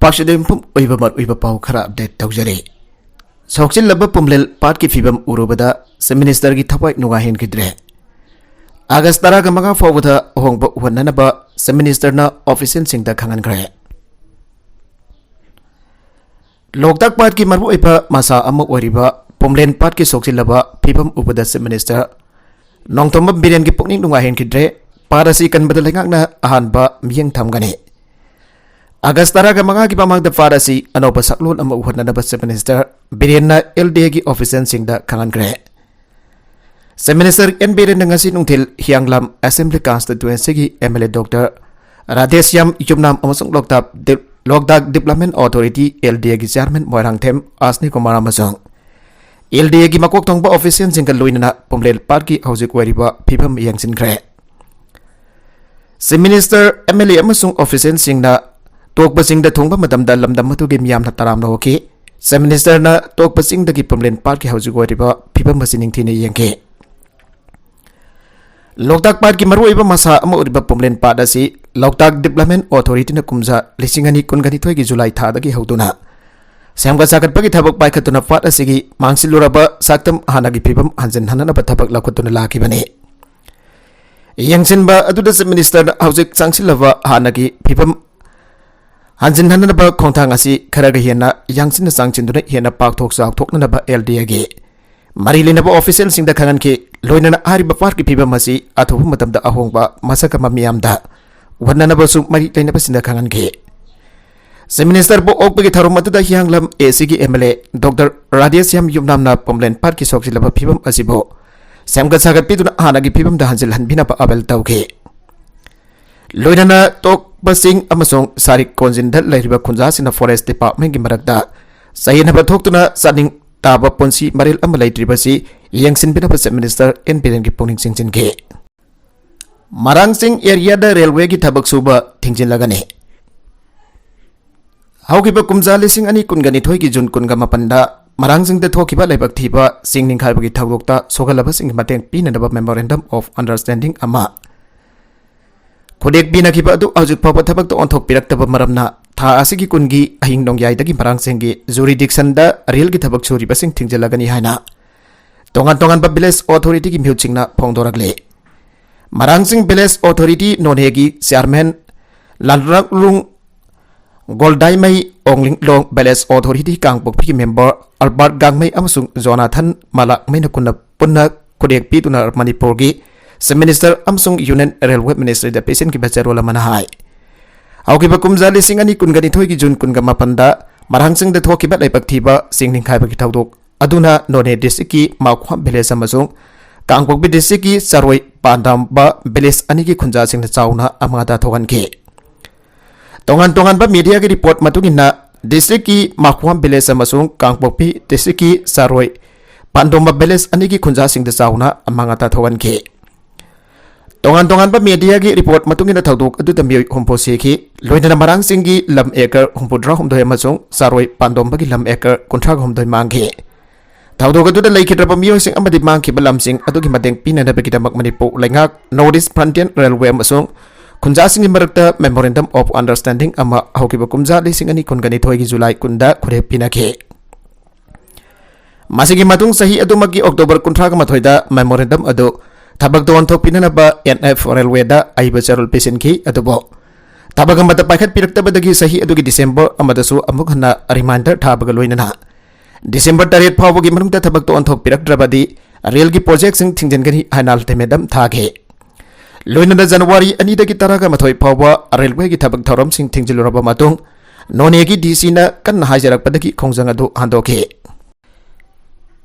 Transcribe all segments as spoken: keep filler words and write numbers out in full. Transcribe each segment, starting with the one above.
ꯄꯥꯛꯁꯤꯗ ꯌꯨꯝꯐꯝ ꯑꯣꯏꯕ ꯃꯔꯨꯑꯣꯏꯕ ꯄꯥꯎ ꯈꯔ ꯑꯞꯗꯦꯠ ꯇꯧꯖꯔꯤ꯫ ꯁꯣꯛꯆꯤꯜꯂꯕ ꯄꯨꯝꯂꯦꯟ ꯄꯥꯠꯀꯤ ꯐꯤꯕꯝ ꯎꯔꯨꯕꯗ ꯆꯤꯐ ꯃꯤꯅꯤꯁꯇꯔꯒꯤ ꯊꯋꯥꯏ ꯅꯨꯡꯉꯥꯏꯍꯟꯈꯤꯗ꯭ꯔꯦ꯫ ꯑꯥꯒꯁ ꯇꯔꯥꯒ ꯃꯉꯥ ꯐꯥꯎꯕꯗ ꯑꯍꯣꯡꯕ ꯎꯍꯟꯅꯅꯕ ꯆꯤꯐ ꯃꯤꯅꯤꯁꯇꯔꯅ ꯑꯣꯐꯤꯁꯤꯌꯦꯜꯁꯤꯡꯗ ꯈꯪꯍꯟꯈ꯭ꯔꯦ꯫ ꯂꯣꯛꯇꯥꯛ ꯄꯥꯠꯀꯤ ꯃꯔꯨꯑꯣꯏꯕ ꯃꯁꯥ ꯑꯃ ꯑꯣꯏꯔꯤꯕ ꯄꯨꯝꯂꯦꯟ ꯄꯥꯠꯀꯤ ꯁꯣꯛꯆꯤꯜꯂꯕ ꯐꯤꯕꯝ ꯎꯕꯗ ꯆꯤꯐ ꯃꯤꯅꯤꯁꯇꯔ ꯅꯣꯡꯊꯣꯝꯕꯝ ꯕꯤꯔꯦꯟꯒꯤ ꯄꯨꯛꯅꯤꯡ ꯅꯨꯡꯉꯥꯏꯍꯟꯈꯤꯗ꯭ꯔꯦ꯫ ꯄꯥꯠ ꯑꯁꯤ ꯀꯟꯕꯗ ꯂꯩꯉꯥꯛꯅ ꯑꯍꯥꯟꯕ ꯃꯤꯠꯌꯦꯡ ꯊꯝꯒꯅꯤ꯫ ꯑꯥꯒꯁ ꯇꯔꯥꯒ ꯃꯉꯥꯒꯤ ꯃꯃꯥꯡꯗ ꯄꯥꯠ ꯑꯁꯤ ꯑꯅꯧꯕ ꯁꯛꯂꯣꯟ ꯑꯃ ꯎꯍꯟꯅꯅꯕ ꯆꯤꯐ ꯃꯤꯅꯤꯁꯇꯔ ꯕꯤꯔꯦꯟꯅ ꯑꯦꯜ ꯗꯤ ꯑꯦꯒꯤ ꯑꯣꯐꯤꯁꯤꯌꯦꯜꯁꯤꯡꯗ ꯈꯪꯍꯟꯈ꯭ꯔꯦ꯫ ꯆꯤꯐ ꯃꯤꯅꯤꯁꯇꯔ ꯑꯦꯟ ꯕꯤꯔꯦꯟꯅ ꯉꯁꯤ ꯅꯨꯡꯊꯤꯜ ꯍꯤꯌꯥꯡꯂꯝ ꯑꯦꯁꯦꯝꯕ꯭ꯂꯤ ꯀꯟꯁꯇꯤꯇ꯭ꯋꯦꯟꯁꯤꯒꯤ M L A doctor Radheshyam Yumnam ꯑꯃꯁꯨꯡ ꯂꯣꯛꯇꯥꯛ ꯗꯤꯞ-, Loktak development authority, L D ꯑꯦꯒꯤ ꯆꯤꯌꯥꯔꯃꯦꯟ ꯃꯣꯏꯔꯥꯡꯊꯦꯝ ꯑꯁꯅꯤ ꯀꯨꯃꯥꯔ ꯑꯃꯁꯨꯡ ꯑꯦꯜ ꯗꯤ ꯑꯦꯒꯤ ꯃꯀꯣꯛ ꯊꯣꯡꯕ ꯑꯣꯐꯤꯁꯤꯌꯦꯜꯁꯤꯡꯒ ꯂꯣꯏꯅꯅ ꯄꯨꯝꯂꯦꯟ ꯄꯥꯠꯀꯤ ꯍꯧꯖꯤꯛ ꯑꯣꯏꯔꯤꯕ ꯐꯤꯕꯝ ꯌꯦꯡꯁꯤꯟꯈ꯭ꯔꯦ꯫ Chief minister, M L A ꯑꯃꯁꯨꯡ ꯑꯣꯐꯤꯁꯤꯌꯦꯜꯁꯤꯡꯅ ꯇꯣꯛꯄ ꯆꯤꯡꯗ ꯊꯨꯡꯕ ꯃꯇꯝꯗ ꯂꯝꯗꯝ ꯑꯗꯨꯒꯤ ꯃꯤꯌꯥꯝꯅ ꯇꯔꯥꯝꯅ ꯑꯣꯛꯈꯤ꯫ ꯆꯤꯐ ꯃꯤꯅꯤꯁꯇꯔꯅ ꯇꯣꯛꯄ ꯆꯤꯡꯗꯒꯤ ꯄꯨꯝꯂꯦꯟ ꯄꯥꯠꯀꯤ ꯍꯧꯖꯤꯛ ꯑꯣꯏꯔꯤꯕ ꯐꯤꯕꯝ ꯑꯁꯤ ꯅꯤꯡꯊꯤꯅ ꯌꯦꯡꯈꯤ꯫ ꯂꯣꯛꯇꯥꯛ ꯄꯥꯠꯀꯤ ꯃꯔꯨꯑꯣꯏꯕ ꯃꯁꯥ ꯑꯃ ꯑꯣꯏꯔꯤꯕ ꯄꯨꯝꯂꯦꯟ ꯄꯥꯠ ꯑꯁꯤ ꯂꯣꯛꯇꯥꯛ ꯗꯤꯕ꯭ꯂꯞꯃꯦꯟ ꯑꯣꯊꯣꯔꯤꯇꯤꯅ ꯀꯨꯝꯖꯥ ꯂꯤꯁꯤꯡ ꯑꯅꯤ ꯀꯨꯟꯒ ꯅꯤꯊꯣꯏꯒꯤ ꯖꯨꯂꯥꯏ ꯊꯥꯗꯒꯤ ꯍꯧꯗꯨꯅ ꯁꯦꯝꯒꯠ ꯁꯥꯒꯠꯄꯒꯤ ꯊꯕꯛ ꯄꯥꯏꯈꯠꯇꯨꯅ ꯄꯥꯠ ꯑꯁꯤꯒꯤ ꯃꯥꯡꯁꯤꯜꯂꯨꯔꯕ ꯁꯛꯇꯝ ꯍꯥꯟꯅꯒꯤ ꯐꯤꯕꯝ ꯍꯟꯖꯤꯟꯍꯟꯅꯕ ꯊꯕꯛ ꯂꯧꯈꯠꯇꯨꯅ ꯂꯥꯛꯈꯤꯕꯅꯤ꯫ ꯌꯦꯡꯁꯤꯟꯕ ꯑꯗꯨꯗ ꯆꯤꯐ ꯃꯤꯅꯤꯁꯇꯔꯅ ꯍꯧꯖꯤꯛ ꯆꯪꯁꯤꯜꯂꯕ ꯍꯥꯟꯅꯒꯤ ꯐꯤꯕꯝ ꯍꯟꯖꯤꯟꯍꯟꯅꯕ ꯈꯣꯡꯊꯥꯡ ꯑꯁꯤ ꯈꯔꯒ ꯍꯦꯟꯅ ꯌꯥꯡꯁꯤꯟꯅ ꯆꯥꯡꯁꯤꯟꯗꯨꯅ ꯍꯦꯟꯅ ꯄꯥꯛꯊꯣꯛ ꯆꯥꯎꯊꯣꯛꯅꯅꯕ ꯑꯦꯜ ꯗꯤ ꯑꯦꯒꯤ ꯃꯔꯤ ꯂꯩꯅꯕ ꯑꯣꯐꯤꯁꯤꯌꯦꯜꯁꯤꯡꯗ ꯈꯪꯍꯟꯈꯤ꯫ ꯂꯣꯏꯅꯅ ꯍꯥꯏꯔꯤꯕ ꯄꯥꯠꯀꯤ ꯐꯤꯕꯝ ꯑꯁꯤ ꯑꯊꯨꯕ ꯃꯇꯝꯗ ꯑꯍꯣꯡꯕ ꯃꯁꯛ ꯑꯃ ꯃꯤꯌꯥꯝꯗ ꯎꯍꯟꯅꯅꯕꯁꯨ ꯃꯔꯤ ꯂꯩꯅꯕꯁꯤꯡꯗ ꯈꯪꯍꯟꯈꯤ꯫ ꯆꯤꯐ ꯃꯤꯅꯤꯁꯇꯔꯕꯨ ꯑꯣꯛꯄꯒꯤ ꯊꯧꯔꯝ ꯑꯗꯨꯗ ꯍꯤꯌꯥꯡꯂꯝ ꯑꯦ ꯁꯤꯒꯤ M L A doctor Radheshyam ꯌꯨꯝꯅꯥꯝꯅ ꯄꯨꯝꯂꯦꯟ ꯄꯥꯠꯀꯤ ꯁꯣꯛꯆꯤꯜꯂꯕ ꯐꯤꯕꯝ ꯑꯁꯤꯕꯨ ꯁꯦꯝꯒꯠ ꯁꯥꯒꯠꯄꯤꯗꯨꯅ ꯍꯥꯟꯅꯒꯤ ꯐꯤꯕꯝꯗ ꯍꯟꯖꯤꯜꯍꯟꯕꯤꯅꯕ ꯑꯥꯄꯤꯜ ꯇꯧꯈꯤ꯫ ꯂꯣꯏꯅꯅ ꯇꯣꯛꯄ ꯆꯤꯡ ꯑꯃꯁꯨꯡ ꯁꯥꯔꯤꯛ ꯀꯣꯟꯖꯤꯟꯗ ꯂꯩꯔꯤꯕ ꯈꯨꯟꯖꯥꯁꯤꯡꯅ ꯐꯣꯔꯦꯁ ꯗꯤꯄꯥꯔꯠꯃꯦꯟꯒꯤ ꯃꯔꯛꯇ ꯆꯌꯦꯠꯅꯕ ꯊꯣꯛꯇꯨꯅ ꯆꯥꯅꯤꯡ ꯇꯥꯕ ꯄꯨꯟꯁꯤ ꯃꯔꯦꯜ ꯑꯃ ꯂꯩꯇ꯭ꯔꯤꯕꯁꯤ ꯌꯦꯡꯁꯤꯟꯕꯤꯅꯕ ꯆꯤꯐ ꯃꯤꯅꯤꯁꯇꯔ ꯑꯦꯟ ꯕꯤꯔꯦꯟꯒꯤ ꯄꯨꯛꯅꯤꯡ ꯆꯤꯡꯁꯤꯟꯈꯤ꯫ ꯃꯔꯥꯡꯆꯤꯡ ꯑꯦꯔꯤꯌꯥꯗ ꯔꯦꯜꯋꯦꯒꯤ ꯊꯕꯛ ꯁꯨꯕ ꯊꯤꯡꯖꯤꯜꯂꯒꯅꯤ꯫ ꯍꯧꯈꯤꯕ ꯀꯨꯝꯖꯥ ꯂꯤꯁꯤꯡ ꯑꯅꯤ ꯀꯨꯟꯒ ꯅꯤꯊꯣꯏꯒꯤ ꯖꯨꯟ ꯀꯨꯟꯒ ꯃꯥꯄꯟꯗ ꯃꯔꯥꯡꯆꯤꯡꯗ ꯊꯣꯛꯈꯤꯕ ꯂꯥꯏꯕꯛ ꯊꯤꯕ ꯆꯤꯡ ꯅꯤꯡꯈꯥꯏꯕꯒꯤ ꯊꯧꯗꯣꯛꯇ ꯁꯣꯛꯍꯜꯂꯕꯁꯤꯡꯒꯤ ꯃꯇꯦꯡ ꯄꯤꯅꯅꯕ Memorandum of Understanding ꯑꯃ ꯈꯨꯗꯦꯛ ꯄꯤꯅꯈꯤꯕ ꯑꯗꯨ ꯍꯧꯖꯤꯛ ꯐꯥꯎꯕ ꯊꯕꯛꯇ ꯑꯣꯟꯊꯣꯛꯄꯤꯔꯛꯇꯕ ꯃꯔꯝꯅ ꯊꯥ ꯑꯁꯤꯒꯤ ꯀꯨꯟꯒꯤ ꯑꯍꯤꯡ ꯅꯣꯡꯌꯥꯏꯗꯒꯤ ꯃꯔꯥꯡꯁꯤꯡꯒꯤ jurisdictionꯗ ꯔꯦꯜꯒꯤ ꯊꯕꯛ ꯁꯨꯔꯤꯕꯁꯤꯡ ꯊꯤꯡꯖꯤꯜꯂꯒꯅꯤ ꯍꯥꯏꯅ ꯇꯣꯉꯥꯟ ꯇꯣꯉꯥꯟꯕ village authorityꯒꯤ ꯃꯤꯍꯨꯠꯁꯤꯡꯅ ꯐꯣꯡꯗꯣꯔꯛꯂꯤ꯫ ꯃꯔꯥꯡꯁꯤꯡ village authority ꯅꯣꯅꯦꯒꯤ chairman ꯂꯥꯟꯔꯛꯂꯨꯡ ꯒꯣꯜꯗꯥꯏꯃꯩ, ꯑꯣꯡꯂꯤꯡꯂꯣꯡ village authority ꯀꯥꯡꯄꯣꯛꯄꯤꯒꯤ member ꯑꯜꯕꯥꯔꯠ ꯒꯥꯡꯃꯩ ꯑꯃꯁꯨꯡ ꯖꯣꯅꯥꯊꯟ ꯃꯥꯂꯥꯛꯃꯩꯅ ꯀꯨꯟꯅ ꯄꯨꯟꯅ ꯈꯨꯗꯦꯛ ꯄꯤꯗꯨꯅ ꯃꯅꯤꯄꯨꯔꯒꯤ Chief Minister ꯑꯃꯁꯨꯡ Union Railway Ministryꯗ ꯄꯤꯁꯤꯟꯈꯤꯕ ꯆꯦꯔꯣꯜ ꯑꯃꯅ ꯍꯥꯏ, ꯍꯧꯈꯤꯕ ꯀꯨꯝꯖꯥ ꯂꯤꯁꯤꯡ ꯑꯅꯤ ꯀꯨꯟꯒ ꯅꯤꯊꯣꯏꯒꯤ ꯖꯨꯟ ꯀꯨꯟꯒ ꯃꯥꯄꯟꯗ ꯃꯔꯥꯡꯁꯤꯡꯗ ꯊꯣꯛꯈꯤꯕ ꯂꯥꯏꯕꯛ ꯊꯤꯕ ꯆꯤꯡ ꯅꯤꯡꯈꯥꯏꯕꯒꯤ ꯊꯧꯗꯣꯛ ꯑꯗꯨꯅ ꯅꯣꯅꯦ districtꯀꯤ ꯃꯥꯎꯈ꯭ꯋꯥꯝ village ꯑꯃꯁꯨꯡ ꯀꯥꯡꯄꯣꯛꯄꯤ districtꯀꯤ ꯆꯔꯣꯏ ꯄꯥꯟꯗꯥꯝꯕ village ꯑꯅꯤꯒꯤ ꯈꯨꯟꯖꯥꯁꯤꯡꯗ ꯆꯥꯎꯅ ꯑꯃꯥꯡ ꯑꯇꯥ ꯊꯣꯛꯍꯟꯈꯤ꯫ ꯇꯣꯉꯥꯟ ꯇꯣꯉꯥꯟꯕ mediaꯒꯤ report ꯃꯇꯨꯡ ꯏꯟꯅ, districtꯀꯤ ꯃꯥꯎꯈ꯭ꯋꯥꯝ village ꯑꯃꯁꯨꯡ ꯀꯥꯡꯄꯣꯛꯄꯤ districtꯀꯤ ꯆꯔꯣꯏ ꯄꯥꯟꯗꯣꯝꯕ village ꯑꯅꯤꯒꯤ ꯈꯨꯟꯖꯥꯁꯤꯡꯗ ꯆꯥꯎꯅ ꯑꯃꯥꯡ ꯑꯇꯥ ꯊꯣꯛꯍꯟꯈꯤ꯫ ꯇꯣꯉꯥꯟ ꯇꯣꯉꯥꯟꯕ mediaꯒꯤ report ꯃꯇꯨꯡ ꯏꯟꯅ ꯊꯧꯗꯣꯛ ꯑꯗꯨꯗ ꯃꯤꯑꯣꯏ ꯍꯨꯝꯐꯨ ꯁꯤꯈꯤ, ꯂꯣꯏꯅꯅ ꯃꯔꯥꯡꯁꯤꯡꯒꯤ ꯂꯝ acre ꯍꯨꯝꯐꯨꯇꯔꯥꯍꯨꯝꯗꯣꯏ ꯑꯃꯁꯨꯡ ꯆꯥꯔꯣꯏ ꯄꯥꯟꯗꯣꯝꯕꯒꯤ ꯂꯝ acre ꯀꯨꯟꯊ꯭ꯔꯥꯒ ꯍꯨꯝꯗꯣꯏ ꯃꯥꯡꯈꯤ꯫ ꯊꯧꯗꯣꯛ ꯑꯗꯨꯗ ꯂꯩꯈꯤꯗ꯭ꯔꯕ ꯃꯤꯑꯣꯏꯁꯤꯡ ꯑꯃꯗꯤ ꯃꯥꯡꯈꯤꯕ ꯂꯝꯁꯤꯡ ꯑꯗꯨꯒꯤ ꯃꯇꯦꯡ ꯄꯤꯅꯅꯕꯒꯤꯗꯃꯛ ꯃꯅꯤꯄꯨꯔ ꯂꯩꯉꯥꯛ North East Frontier Railway ꯑꯃꯁꯨꯡ ꯈꯨꯟꯖꯥꯁꯤꯡꯒꯤ ꯃꯔꯛꯇ Memorandum of Understanding ꯑꯃ ꯍꯧꯈꯤꯕ ꯀꯨꯝꯖꯥ ꯂꯤꯁꯤꯡ ꯑꯅꯤ ꯀꯨꯟꯒ ꯅꯤꯊꯣꯏꯒꯤ ꯖꯨꯂꯥꯏ ꯀꯨꯟꯗ ꯈꯨꯔꯦꯞ ꯄꯤꯅꯈꯤ꯫ ꯃꯁꯤꯒꯤ ꯃꯇꯨꯡ ꯆꯍꯤ ꯑꯗꯨꯃꯛꯀꯤ October ꯀꯨꯟꯊ꯭ꯔꯥꯒ ꯃꯥꯊꯣꯏꯗ memorandum ꯑꯗꯨ ꯊꯕꯛꯇ ꯑꯣꯟꯊꯣꯛꯄꯤꯅꯅꯕ N F Railwayꯗ ꯑꯏꯕ ꯆꯦꯔꯣꯜ ꯄꯤꯁꯤꯟꯈꯤ, ꯑꯗꯨꯕꯨ ꯊꯕꯛ ꯑꯃꯠꯇ ꯄꯥꯏꯈꯠꯄꯤꯔꯛꯇꯕꯗꯒꯤ ꯆꯍꯤ ꯑꯗꯨꯒꯤ December ꯑꯃꯗꯁꯨ ꯑꯃꯨꯛ ꯍꯟꯅ reminder ꯊꯥꯕꯒ ꯂꯣꯏꯅꯅ December ꯇꯔꯦꯠ ꯐꯥꯎꯕꯒꯤ ꯃꯅꯨꯡꯗ ꯊꯕꯛꯇ ꯑꯣꯟꯊꯣꯛꯄꯤꯔꯛꯇ꯭ꯔꯕꯗꯤ ꯔꯦꯜꯒꯤ projectꯁꯤꯡ ꯊꯤꯡꯖꯤꯟꯒꯅꯤ ꯍꯥꯏꯅ ultimatum ꯊꯥꯈꯤ꯫ ꯂꯣꯏꯅꯅ ꯖꯅꯋꯥꯔꯤ ꯑꯅꯤꯗꯒꯤ ꯇꯔꯥꯒ ꯃꯥꯊꯣꯏ ꯐꯥꯎꯕ railwayꯒꯤ ꯊꯕꯛ ꯊꯧꯔꯝꯁꯤꯡ ꯊꯤꯡꯖꯤꯜꯂꯨꯔꯕ ꯃꯇꯨꯡ ꯅꯣꯅꯦꯒꯤ DCꯅ ꯀꯟꯅ ꯍꯥꯏꯖꯔꯛꯄꯗꯒꯤ ꯈꯣꯡꯖꯪ ꯑꯗꯨ ꯍꯟꯗꯣꯛꯈꯤ꯫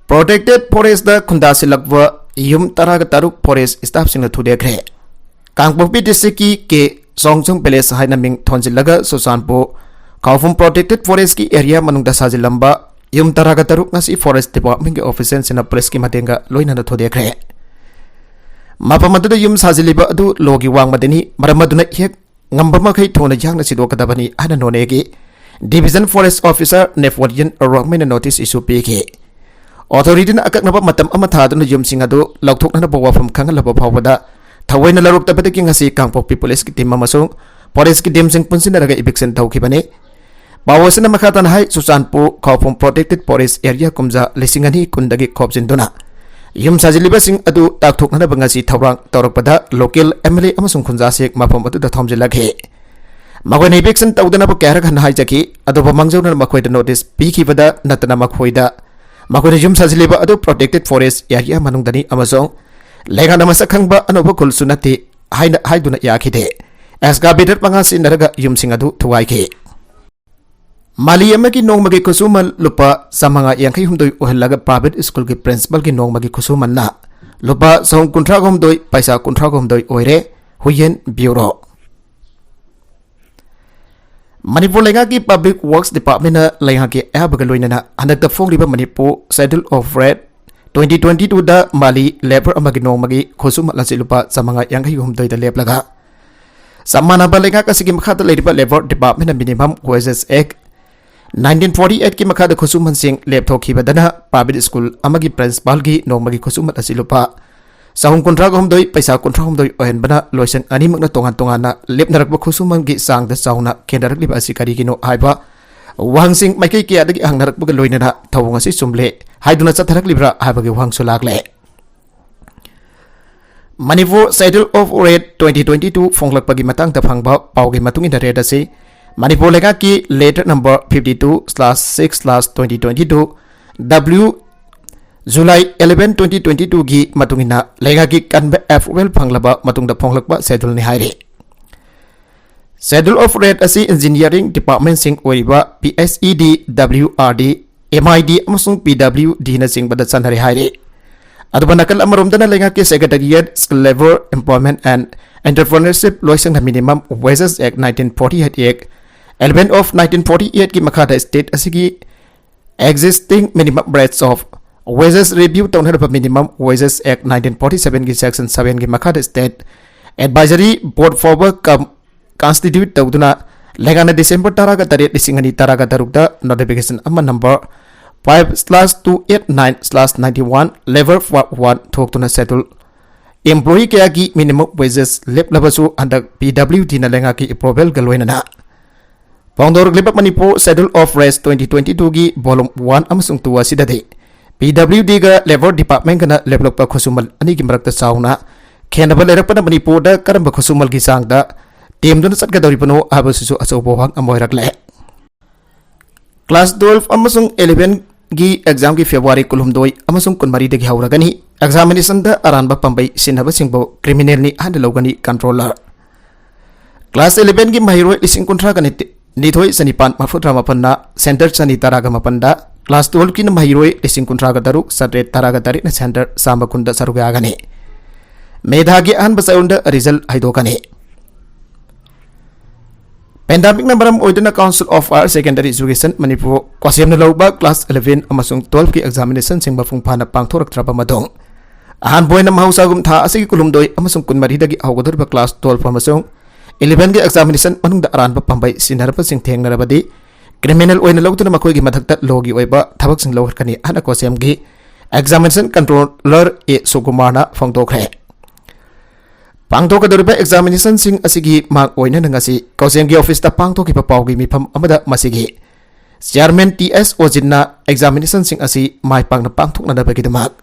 Protected forestꯇ ꯈꯨꯟꯗꯥꯁꯤꯜꯂꯛꯄ ꯌꯨꯝ ꯇꯔꯥꯒ ꯇꯔꯨꯛ forest staffꯁꯤꯡꯅ ꯊꯨꯗꯦꯛꯈ꯭ꯔꯦ꯫ ꯀꯥꯡꯄꯣꯛꯄꯤ districtꯀꯤ K ꯆꯣꯡꯖꯣꯡ village ꯍꯥꯏꯅ ꯃꯤꯡ ꯊꯣꯟꯖꯤꯜꯂꯒ ꯆꯨꯔꯆꯥꯟꯄꯨꯔ ꯈꯥꯎꯐꯝ protected forestꯀꯤ area ꯃꯅꯨꯡꯗ ꯁꯥꯖꯤꯜꯂꯝꯕ ꯌꯨꯝ ꯇꯔꯥꯒ ꯇꯔꯨꯛ ꯉꯁꯤ forest departmentꯀꯤ officialꯁꯤꯡꯅ policeꯀꯤ ꯃꯇꯦꯡꯒ ꯂꯣꯏꯅꯅ ꯊꯨꯗꯦꯛꯈ꯭ꯔꯦ꯫ ꯃꯐꯝ ꯑꯗꯨꯗ ꯌꯨꯝ ꯁꯥꯖꯤꯜꯂꯤꯕ ꯑꯗꯨ lawꯒꯤ ꯋꯥꯡꯃꯗꯅꯤ, ꯃꯔꯝ ꯑꯗꯨꯅ ꯍꯦꯛ ꯉꯝꯕ ꯃꯈꯩ ꯊꯨꯅ ꯌꯥꯡꯅ ꯁꯤꯗꯣꯛꯀꯗꯕꯅꯤ ꯍꯥꯏꯅ ꯅꯣꯅꯦꯒꯤ Division Forest Officer Napoleon ꯔꯣꯡꯃꯩꯅ notice issue ꯄꯤꯈꯤ꯫ Authorityꯅ ꯑꯀꯛꯅꯕ ꯃꯇꯝ ꯑꯃ ꯊꯥꯗꯨꯅ ꯌꯨꯝꯁꯤꯡ ꯑꯗꯨ ꯂꯧꯊꯣꯛꯅꯅꯕ ꯋꯥꯐꯝ ꯈꯪꯍꯜꯂꯕ ꯐꯥꯎꯕꯗ ꯊꯑꯣꯏꯅ ꯂꯧꯔꯛꯇꯕꯗꯒꯤ ꯉꯁꯤ ꯀꯥꯡꯄꯣꯛꯄꯤ policeꯀꯤ team ꯑꯃꯁꯨꯡ ꯐꯣꯔꯦꯁꯀꯤ ꯇꯤꯝꯁꯤꯡ ꯄꯨꯟꯁꯤꯟꯅꯔꯒ ꯏꯚꯤꯛꯁꯟ ꯇꯧꯈꯤꯕꯅꯤ꯫ ꯄꯥꯎ ꯑꯁꯤꯅ ꯃꯈꯥ ꯇꯥꯅ ꯍꯥꯏ, ꯆꯨꯔꯆꯥꯟꯄꯨꯔ ꯈꯥꯎꯄꯨꯝ ꯄ꯭ꯔꯣꯇꯦꯛꯇꯦꯗ ꯐꯣꯔꯦꯁ ꯑꯦꯔꯤꯌꯥ ꯀꯨꯝꯖꯥ ꯂꯤꯁꯤꯡ ꯑꯅꯤ ꯀꯨꯟꯗꯒꯤ ꯈꯣꯞꯖꯤꯟꯗꯨꯅ ꯌꯨꯝ ꯁꯥꯖꯤꯜꯂꯤꯕꯁꯤꯡ ꯑꯗꯨ ꯇꯥꯛꯊꯣꯛꯅꯅꯕ ꯉꯁꯤ ꯊꯧꯔꯥꯡ ꯇꯧꯔꯛꯄꯗ ꯂꯣꯀꯦꯜ ꯑꯦꯝ ꯑꯦꯜ ꯑꯦ ꯑꯃꯁꯨꯡ ꯈꯨꯟꯖꯥꯁꯤꯡ ꯃꯐꯝ ꯑꯗꯨꯗ ꯊꯣꯝꯖꯤꯜꯂꯛꯈꯤ꯫ ꯃꯈꯣꯏꯅ ꯏꯚꯤꯛꯁꯟ ꯇꯧꯗꯅꯕ ꯀꯌꯥꯔꯛ ꯍꯟꯅ ꯍꯥꯏꯖꯈꯤ, ꯑꯗꯨꯕꯨ ꯃꯥꯡꯖꯧꯅꯅ ꯃꯈꯣꯏꯗ ꯅꯣꯇꯤꯁ ꯄꯤꯈꯤꯕꯗ ꯅꯠꯇꯅ ꯃꯈꯣꯏꯗ, ꯃꯈꯣꯏꯅ ꯌꯨꯝ ꯁꯥꯖꯤꯜꯂꯤꯕ ꯑꯗꯨ ꯄ꯭ꯔꯣꯇꯦꯛꯇꯦꯗ ꯐꯣꯔꯦꯁ ꯑꯦꯔꯤꯌꯥ ꯃꯅꯨꯡꯗꯅꯤ ꯑꯃꯁꯨꯡ ꯂꯩꯉꯥꯛꯅ ꯃꯁꯛ ꯈꯪꯕ ꯑꯅꯧꯕ ꯈꯨꯜꯁꯨ ꯅꯠꯇꯦ ꯍꯥꯏꯅ ꯍꯥꯏꯗꯨꯅ ꯌꯥꯈꯤꯗꯦ꯫ ꯑꯦꯛꯁꯀꯥꯚꯦꯇꯔ ꯃꯉꯥ ꯁꯤꯖꯤꯟꯅꯔꯒ ꯌꯨꯝꯁꯤꯡ ꯑꯗꯨ ꯊꯨꯒꯥꯏꯈꯤ꯫ ꯃꯥꯂꯤ ꯑꯃꯒꯤ ꯅꯣꯡꯃꯒꯤ ꯈꯨꯠꯁꯨꯃꯟ ꯂꯨꯄꯥ ꯆꯥꯃꯉꯥ ꯌꯥꯡꯈꯩ ꯍꯨꯝꯗꯣꯏ ꯑꯣꯏꯍꯜꯂꯒ ꯄ꯭ꯔꯥꯏꯚꯦꯠ ꯁ꯭ꯀꯨꯜꯒꯤ ꯄ꯭ꯔꯤꯟꯁꯤꯄꯥꯜꯒꯤ ꯅꯣꯡꯃꯒꯤ ꯈꯨꯠꯁꯨꯃꯟꯅ ꯂꯨꯄꯥ ꯆꯍꯨꯝ ꯀꯨꯟꯊ꯭ꯔꯥ ꯍꯨꯝꯗꯣꯏ ꯄꯩꯁꯥ ꯀꯨꯟꯊ꯭ꯔꯥ ꯍꯨꯝꯗꯣꯏ ꯑꯣꯏꯔꯦ꯫ ꯍꯨꯏꯌꯦꯟ ꯕ꯭ꯌꯨꯔꯣ꯫ ꯃꯅꯤꯄꯨꯔ ꯂꯩꯉꯥꯛꯀꯤ ꯄꯕ꯭ꯂꯤꯛ ꯋꯥꯔꯛꯁ ꯗꯤꯄꯥꯔꯠꯃꯦꯟꯅ ꯂꯩꯉꯥꯛꯀꯤ ꯑꯌꯥꯕꯒ ꯂꯣꯏꯅꯅ ꯍꯟꯗꯛꯇ ꯐꯣꯡꯂꯤꯕ Manipur schedule of rate twenty twenty ꯇꯨꯗ ꯃꯥꯂꯤ ꯂꯦꯕꯔ ꯑꯃꯒꯤ ꯅꯣꯡꯃꯒꯤ ꯈꯨꯠꯁꯨꯃꯟ ꯑꯁꯤ ꯂꯨꯄꯥ ꯆꯥꯃꯉꯥ ꯌꯥꯡꯈꯩ ꯍꯨꯝꯗꯣꯏꯗ ꯂꯦꯞꯂꯒ ꯆꯞ ꯃꯥꯟꯅꯕ ꯂꯩꯉꯥꯛ ꯑꯁꯤꯒꯤ ꯃꯈꯥꯗ ꯂꯩꯔꯤꯕ labour ꯗꯤꯄꯥꯔꯠꯃꯦꯟꯅ minimum wages act nineteen forty ꯑꯩꯠꯀꯤ ꯃꯈꯥꯗ ꯈꯨꯠꯁꯨꯃꯟꯁꯤꯡ ꯂꯦꯞꯊꯣꯛꯈꯤꯕꯗꯅ ꯄ꯭ꯔꯥꯏꯚꯦꯠ ꯁ꯭ꯀꯨꯜ ꯑꯃꯒꯤ ꯄ꯭ꯔꯤꯟꯁꯤꯄꯥꯜꯒꯤ ꯅꯣꯡꯃꯒꯤ ꯈꯨꯠꯁꯨꯃꯟ ꯑꯁꯤ ꯂꯨꯄꯥ ꯆꯍꯨꯝ ꯀꯨꯟꯊ꯭ꯔꯥ ꯍꯨꯝꯗꯣꯏ ꯄꯩꯁꯥ ꯀꯨꯟꯊ꯭ꯔꯥ ꯍꯨꯝꯗꯣꯏ ꯑꯣꯏꯍꯟꯕꯅ ꯂꯣꯏꯁꯪ ꯑꯅꯤꯃꯛꯅ ꯇꯣꯉꯥꯟ ꯇꯣꯉꯥꯟꯅ ꯂꯦꯞꯅꯔꯛꯄ ꯈꯨꯠꯁꯨꯃꯟꯒꯤ ꯆꯥꯡꯗ ꯆꯥꯎꯅ ꯈꯦꯠꯅꯔꯛꯂꯤꯕ ꯑꯁꯤ ꯀꯔꯤꯒꯤꯅꯣ ꯍꯥꯏꯕ ꯋꯥꯍꯪꯁꯤꯡ ꯃꯥꯏꯀꯩ ꯀꯌꯥꯗꯒꯤ ꯍꯪꯅꯔꯛꯄꯒ ꯂꯣꯏꯅꯅ ꯊꯧꯑꯣꯡ ꯑꯁꯤ ꯆꯨꯝꯂꯦ ꯍꯥꯏꯗꯨꯅ ꯆꯠꯊꯔꯛꯂꯤꯕ꯭ꯔꯥ ꯍꯥꯏꯕꯒꯤ ꯋꯥꯍꯪꯁꯨ ꯂꯥꯛꯂꯦ꯫ Manipur schedule of rate twenty twenty two ꯐꯣꯡꯂꯛꯄꯒꯤ ꯃꯇꯥꯡꯗ ꯐꯪꯕ ꯄꯥꯎꯒꯤ ꯃꯇꯨꯡ ꯏꯟꯅ ꯔꯦꯠ ꯑꯁꯤ ꯃꯅꯤꯄꯨꯔ ꯂꯩꯉꯥꯛꯀꯤ letter number fifty two slash six slash twenty twenty two W July eleven twenty twenty ꯇꯨꯒꯤ ꯃꯇꯨꯡ ꯏꯟꯅ ꯂꯩꯉꯥꯛꯀꯤ ꯀꯟꯕ ꯑꯦꯄ꯭ꯔꯨꯚꯦꯜ ꯐꯪꯂꯕ ꯃꯇꯨꯡꯗ ꯐꯣꯡꯂꯛꯄ ꯁꯦꯗ꯭ꯌꯨꯜꯅꯤ ꯍꯥꯏꯔꯤ꯫ ꯁꯦꯗ꯭ꯌꯨꯜ ꯑꯣꯐ ꯔꯦꯠ ꯑꯁꯤ ꯏꯟꯖꯤꯅꯤꯌꯥꯔꯤꯡ ꯗꯤꯄꯥꯔꯠꯃꯦꯟꯁꯤꯡ ꯑꯣꯏꯔꯤꯕ P H E D, W R D, M I D ꯑꯃꯁꯨꯡ ꯄꯤ ꯗꯕ꯭ꯂꯤꯎ ꯗꯤꯅꯆꯤꯡꯕꯗ ꯆꯠꯅꯔꯤ ꯍꯥꯏꯔꯤ꯫ ꯑꯗꯨꯒ ꯅꯥꯀꯜ ꯑꯃꯔꯣꯝꯗꯅ ꯂꯩꯉꯥꯛꯀꯤ secretariat, skill labour, employment and entrepreneurship ꯂꯣꯏꯁꯪꯅ minimum wages act nineteen forty eight act eleven of nineteen forty ꯑꯩꯠꯀꯤ ꯃꯈꯥꯗ ꯁ꯭ꯇꯦꯠ ꯑꯁꯤꯒꯤ existing minimum rates of wages review ꯇꯧꯅꯔꯕ minimum wages act nineteen forty ꯁꯚꯦꯟꯒꯤ ꯁꯦꯛꯁꯟ ꯁꯚꯦꯟꯒꯤ ꯃꯈꯥꯗ ꯁ꯭ꯇꯦꯠ ꯑꯦꯗꯚꯥꯏꯖꯔꯤ ꯕꯣꯔꯗ ꯐꯥꯎꯕ ꯀꯝ-, ꯀꯟꯁꯇꯤꯇ꯭ꯌꯨꯠ ꯇꯧꯗꯨꯅ ꯂꯩꯉꯥꯛꯅ ꯗꯤꯁꯦꯝꯕꯔ ꯇꯔꯥꯒ ꯇꯔꯦꯠ, ꯂꯤꯁꯤꯡ ꯑꯅꯤ ꯇꯔꯥꯒ ꯇꯔꯨꯛꯇ ꯅꯣꯇꯤꯐꯤꯀꯦꯁꯟ ꯑꯃ number five slash two eight nine slash ninety one labour part one ꯊꯣꯛꯇꯨꯅ ꯁꯦꯗ꯭ꯌꯨꯜ employee ꯀꯌꯥꯒꯤ minimum wages ꯂꯦꯞꯂꯕꯁꯨ ꯍꯟꯗꯛ P W Dꯅ ꯂꯩꯉꯥꯛꯀꯤ approvalꯒ ꯂꯣꯏꯅꯅ ꯐꯣꯡꯗꯣꯔꯛꯂꯤꯕ Manipur Schedule of Race twenty twenty twoꯒꯤ Volume one ꯑꯃꯁꯨꯡ two ꯑꯁꯤꯗꯗꯤ P W Dꯒ Labour Departmentꯒꯅ ꯂꯦꯞꯂꯛꯄ ꯈꯨꯠꯁꯨꯃꯟ ꯑꯅꯤꯒꯤ ꯃꯔꯛꯇ ꯆꯥꯎꯅ ꯈꯦꯟꯅꯕ ꯂꯩꯔꯛꯄꯅ ꯃꯅꯤꯄꯨꯔꯗ ꯀꯔꯝꯕ ꯈꯨꯠꯁꯨꯃꯟꯒꯤ ꯆꯥꯡꯗ ꯇꯦꯝꯗꯨꯅ ꯆꯠꯀꯗꯧꯔꯤꯕꯅꯣ ꯍꯥꯏꯕꯁꯤꯁꯨ ꯑꯆꯧꯕ ꯋꯥꯍꯪ ꯑꯃ ꯑꯣꯏꯔꯛꯂꯦ꯫ Class twelve ꯑꯃꯁꯨꯡ elevenꯒꯤ examꯒꯤ February ꯀꯨꯟꯍꯨꯝꯗꯣꯏ ꯑꯃꯁꯨꯡ ꯀꯨꯟꯃꯔꯤꯗꯒꯤ ꯍꯧꯔꯒꯅꯤ꯫ Examinationꯗ ꯑꯔꯥꯟꯕ ꯄꯥꯝꯕꯩ ꯁꯤꯟꯅꯕꯁꯤꯡꯕꯨ criminalꯅꯤ ꯍꯥꯏꯅ ꯂꯧꯒꯅꯤ controller꯫ Class elevenꯒꯤ ꯃꯍꯩꯔꯣꯏ ꯂꯤꯁꯤꯡ ꯀꯨꯟꯊ꯭ꯔꯥꯒ ꯅꯤꯊꯣꯏ ꯆꯅꯤꯄꯥꯟ ꯃꯔꯐꯨꯇꯔꯥ ꯃꯥꯄꯟꯅ center ꯆꯅꯤ ꯇꯔꯥꯒ ꯃꯥꯄꯟꯗ, class twelveꯀꯤꯅ ꯃꯍꯩꯔꯣꯏ ꯂꯤꯁꯤꯡ ꯀꯨꯟꯊ꯭ꯔꯥꯒ ꯇꯔꯨꯛ ꯆꯥꯇ꯭ꯔꯦꯠ ꯇꯔꯥꯒ ꯇꯔꯦꯠꯅ center ꯆꯥꯝꯃ ꯀꯨꯟꯗ ꯁꯔꯨꯛ ꯌꯥꯒꯅꯤ꯫ May ꯊꯥꯒꯤ ꯑꯍꯥꯟꯕ ꯆꯌꯣꯜꯗ result ꯍꯥꯏꯗꯣꯛꯀꯅꯤ꯫ Pandemicꯅ ꯃꯔꯝ ꯑꯣꯏꯗꯨꯅ Council of Higher Secondary Education Manipur ꯀꯣꯁꯦꯝꯅ ꯂꯧꯕ class eleven ꯑꯃꯁꯨꯡ twelveꯀꯤ examinationꯁꯤꯡ ꯃꯄꯨꯡ ꯐꯥꯅ ꯄꯥꯡꯊꯣꯔꯛꯇ꯭ꯔꯕ ꯃꯇꯨꯡ, ꯑꯍꯥꯟꯕ ꯑꯣꯏꯅ ꯃꯍꯧꯁꯥꯒꯨꯝ ꯊꯥ ꯑꯁꯤꯒꯤ ꯀꯨꯟꯍꯨꯝꯗꯣꯏ ꯑꯃꯁꯨꯡ ꯀꯨꯟꯃꯔꯤꯗꯒꯤ ꯍꯧꯒꯗꯧꯔꯤꯕ class twelve ꯑꯃꯁꯨꯡ elevenꯒꯤ examination ꯃꯅꯨꯡꯗ ꯑꯔꯥꯟꯕ ꯄꯥꯝꯕꯩ ꯁꯤꯖꯤꯟꯅꯔꯕꯁꯤꯡ ꯊꯦꯡꯅꯔꯕꯗꯤ criminal ꯑꯣꯏꯅ ꯂꯧꯗꯨꯅ ꯃꯈꯣꯏꯒꯤ ꯃꯊꯛꯇ lawꯒꯤ ꯑꯣꯏꯕ ꯊꯕꯛꯁꯤꯡ ꯂꯧꯔꯛꯀꯅꯤ ꯍꯥꯏꯅ ꯀꯣꯁꯦꯝꯒꯤ examination controller A ꯁꯨꯀꯨꯃꯥꯔꯅ ꯐꯣꯡꯗꯣꯛꯈ꯭ꯔꯦ꯫ ꯄꯥꯡꯊꯣꯛꯀꯗꯧꯔꯤꯕ examinationꯁꯤꯡ ꯑꯁꯤꯒꯤ ꯃꯥꯡ ꯑꯣꯏꯅꯅ ꯉꯁꯤ ꯀꯣꯁꯦꯝꯒꯤ officeꯇ ꯄꯥꯡꯊꯣꯛꯈꯤꯕ ꯄꯥꯎꯒꯤ ꯃꯤꯐꯝ ꯑꯃꯗ ꯃꯁꯤꯒꯤ chairman T S ꯑꯣꯖꯤꯟꯅ examinationꯁꯤꯡ ꯑꯁꯤ ꯃꯥꯏ ꯄꯥꯛꯅ ꯄꯥꯡꯊꯣꯛꯅꯅꯕꯒꯤꯗꯃꯛ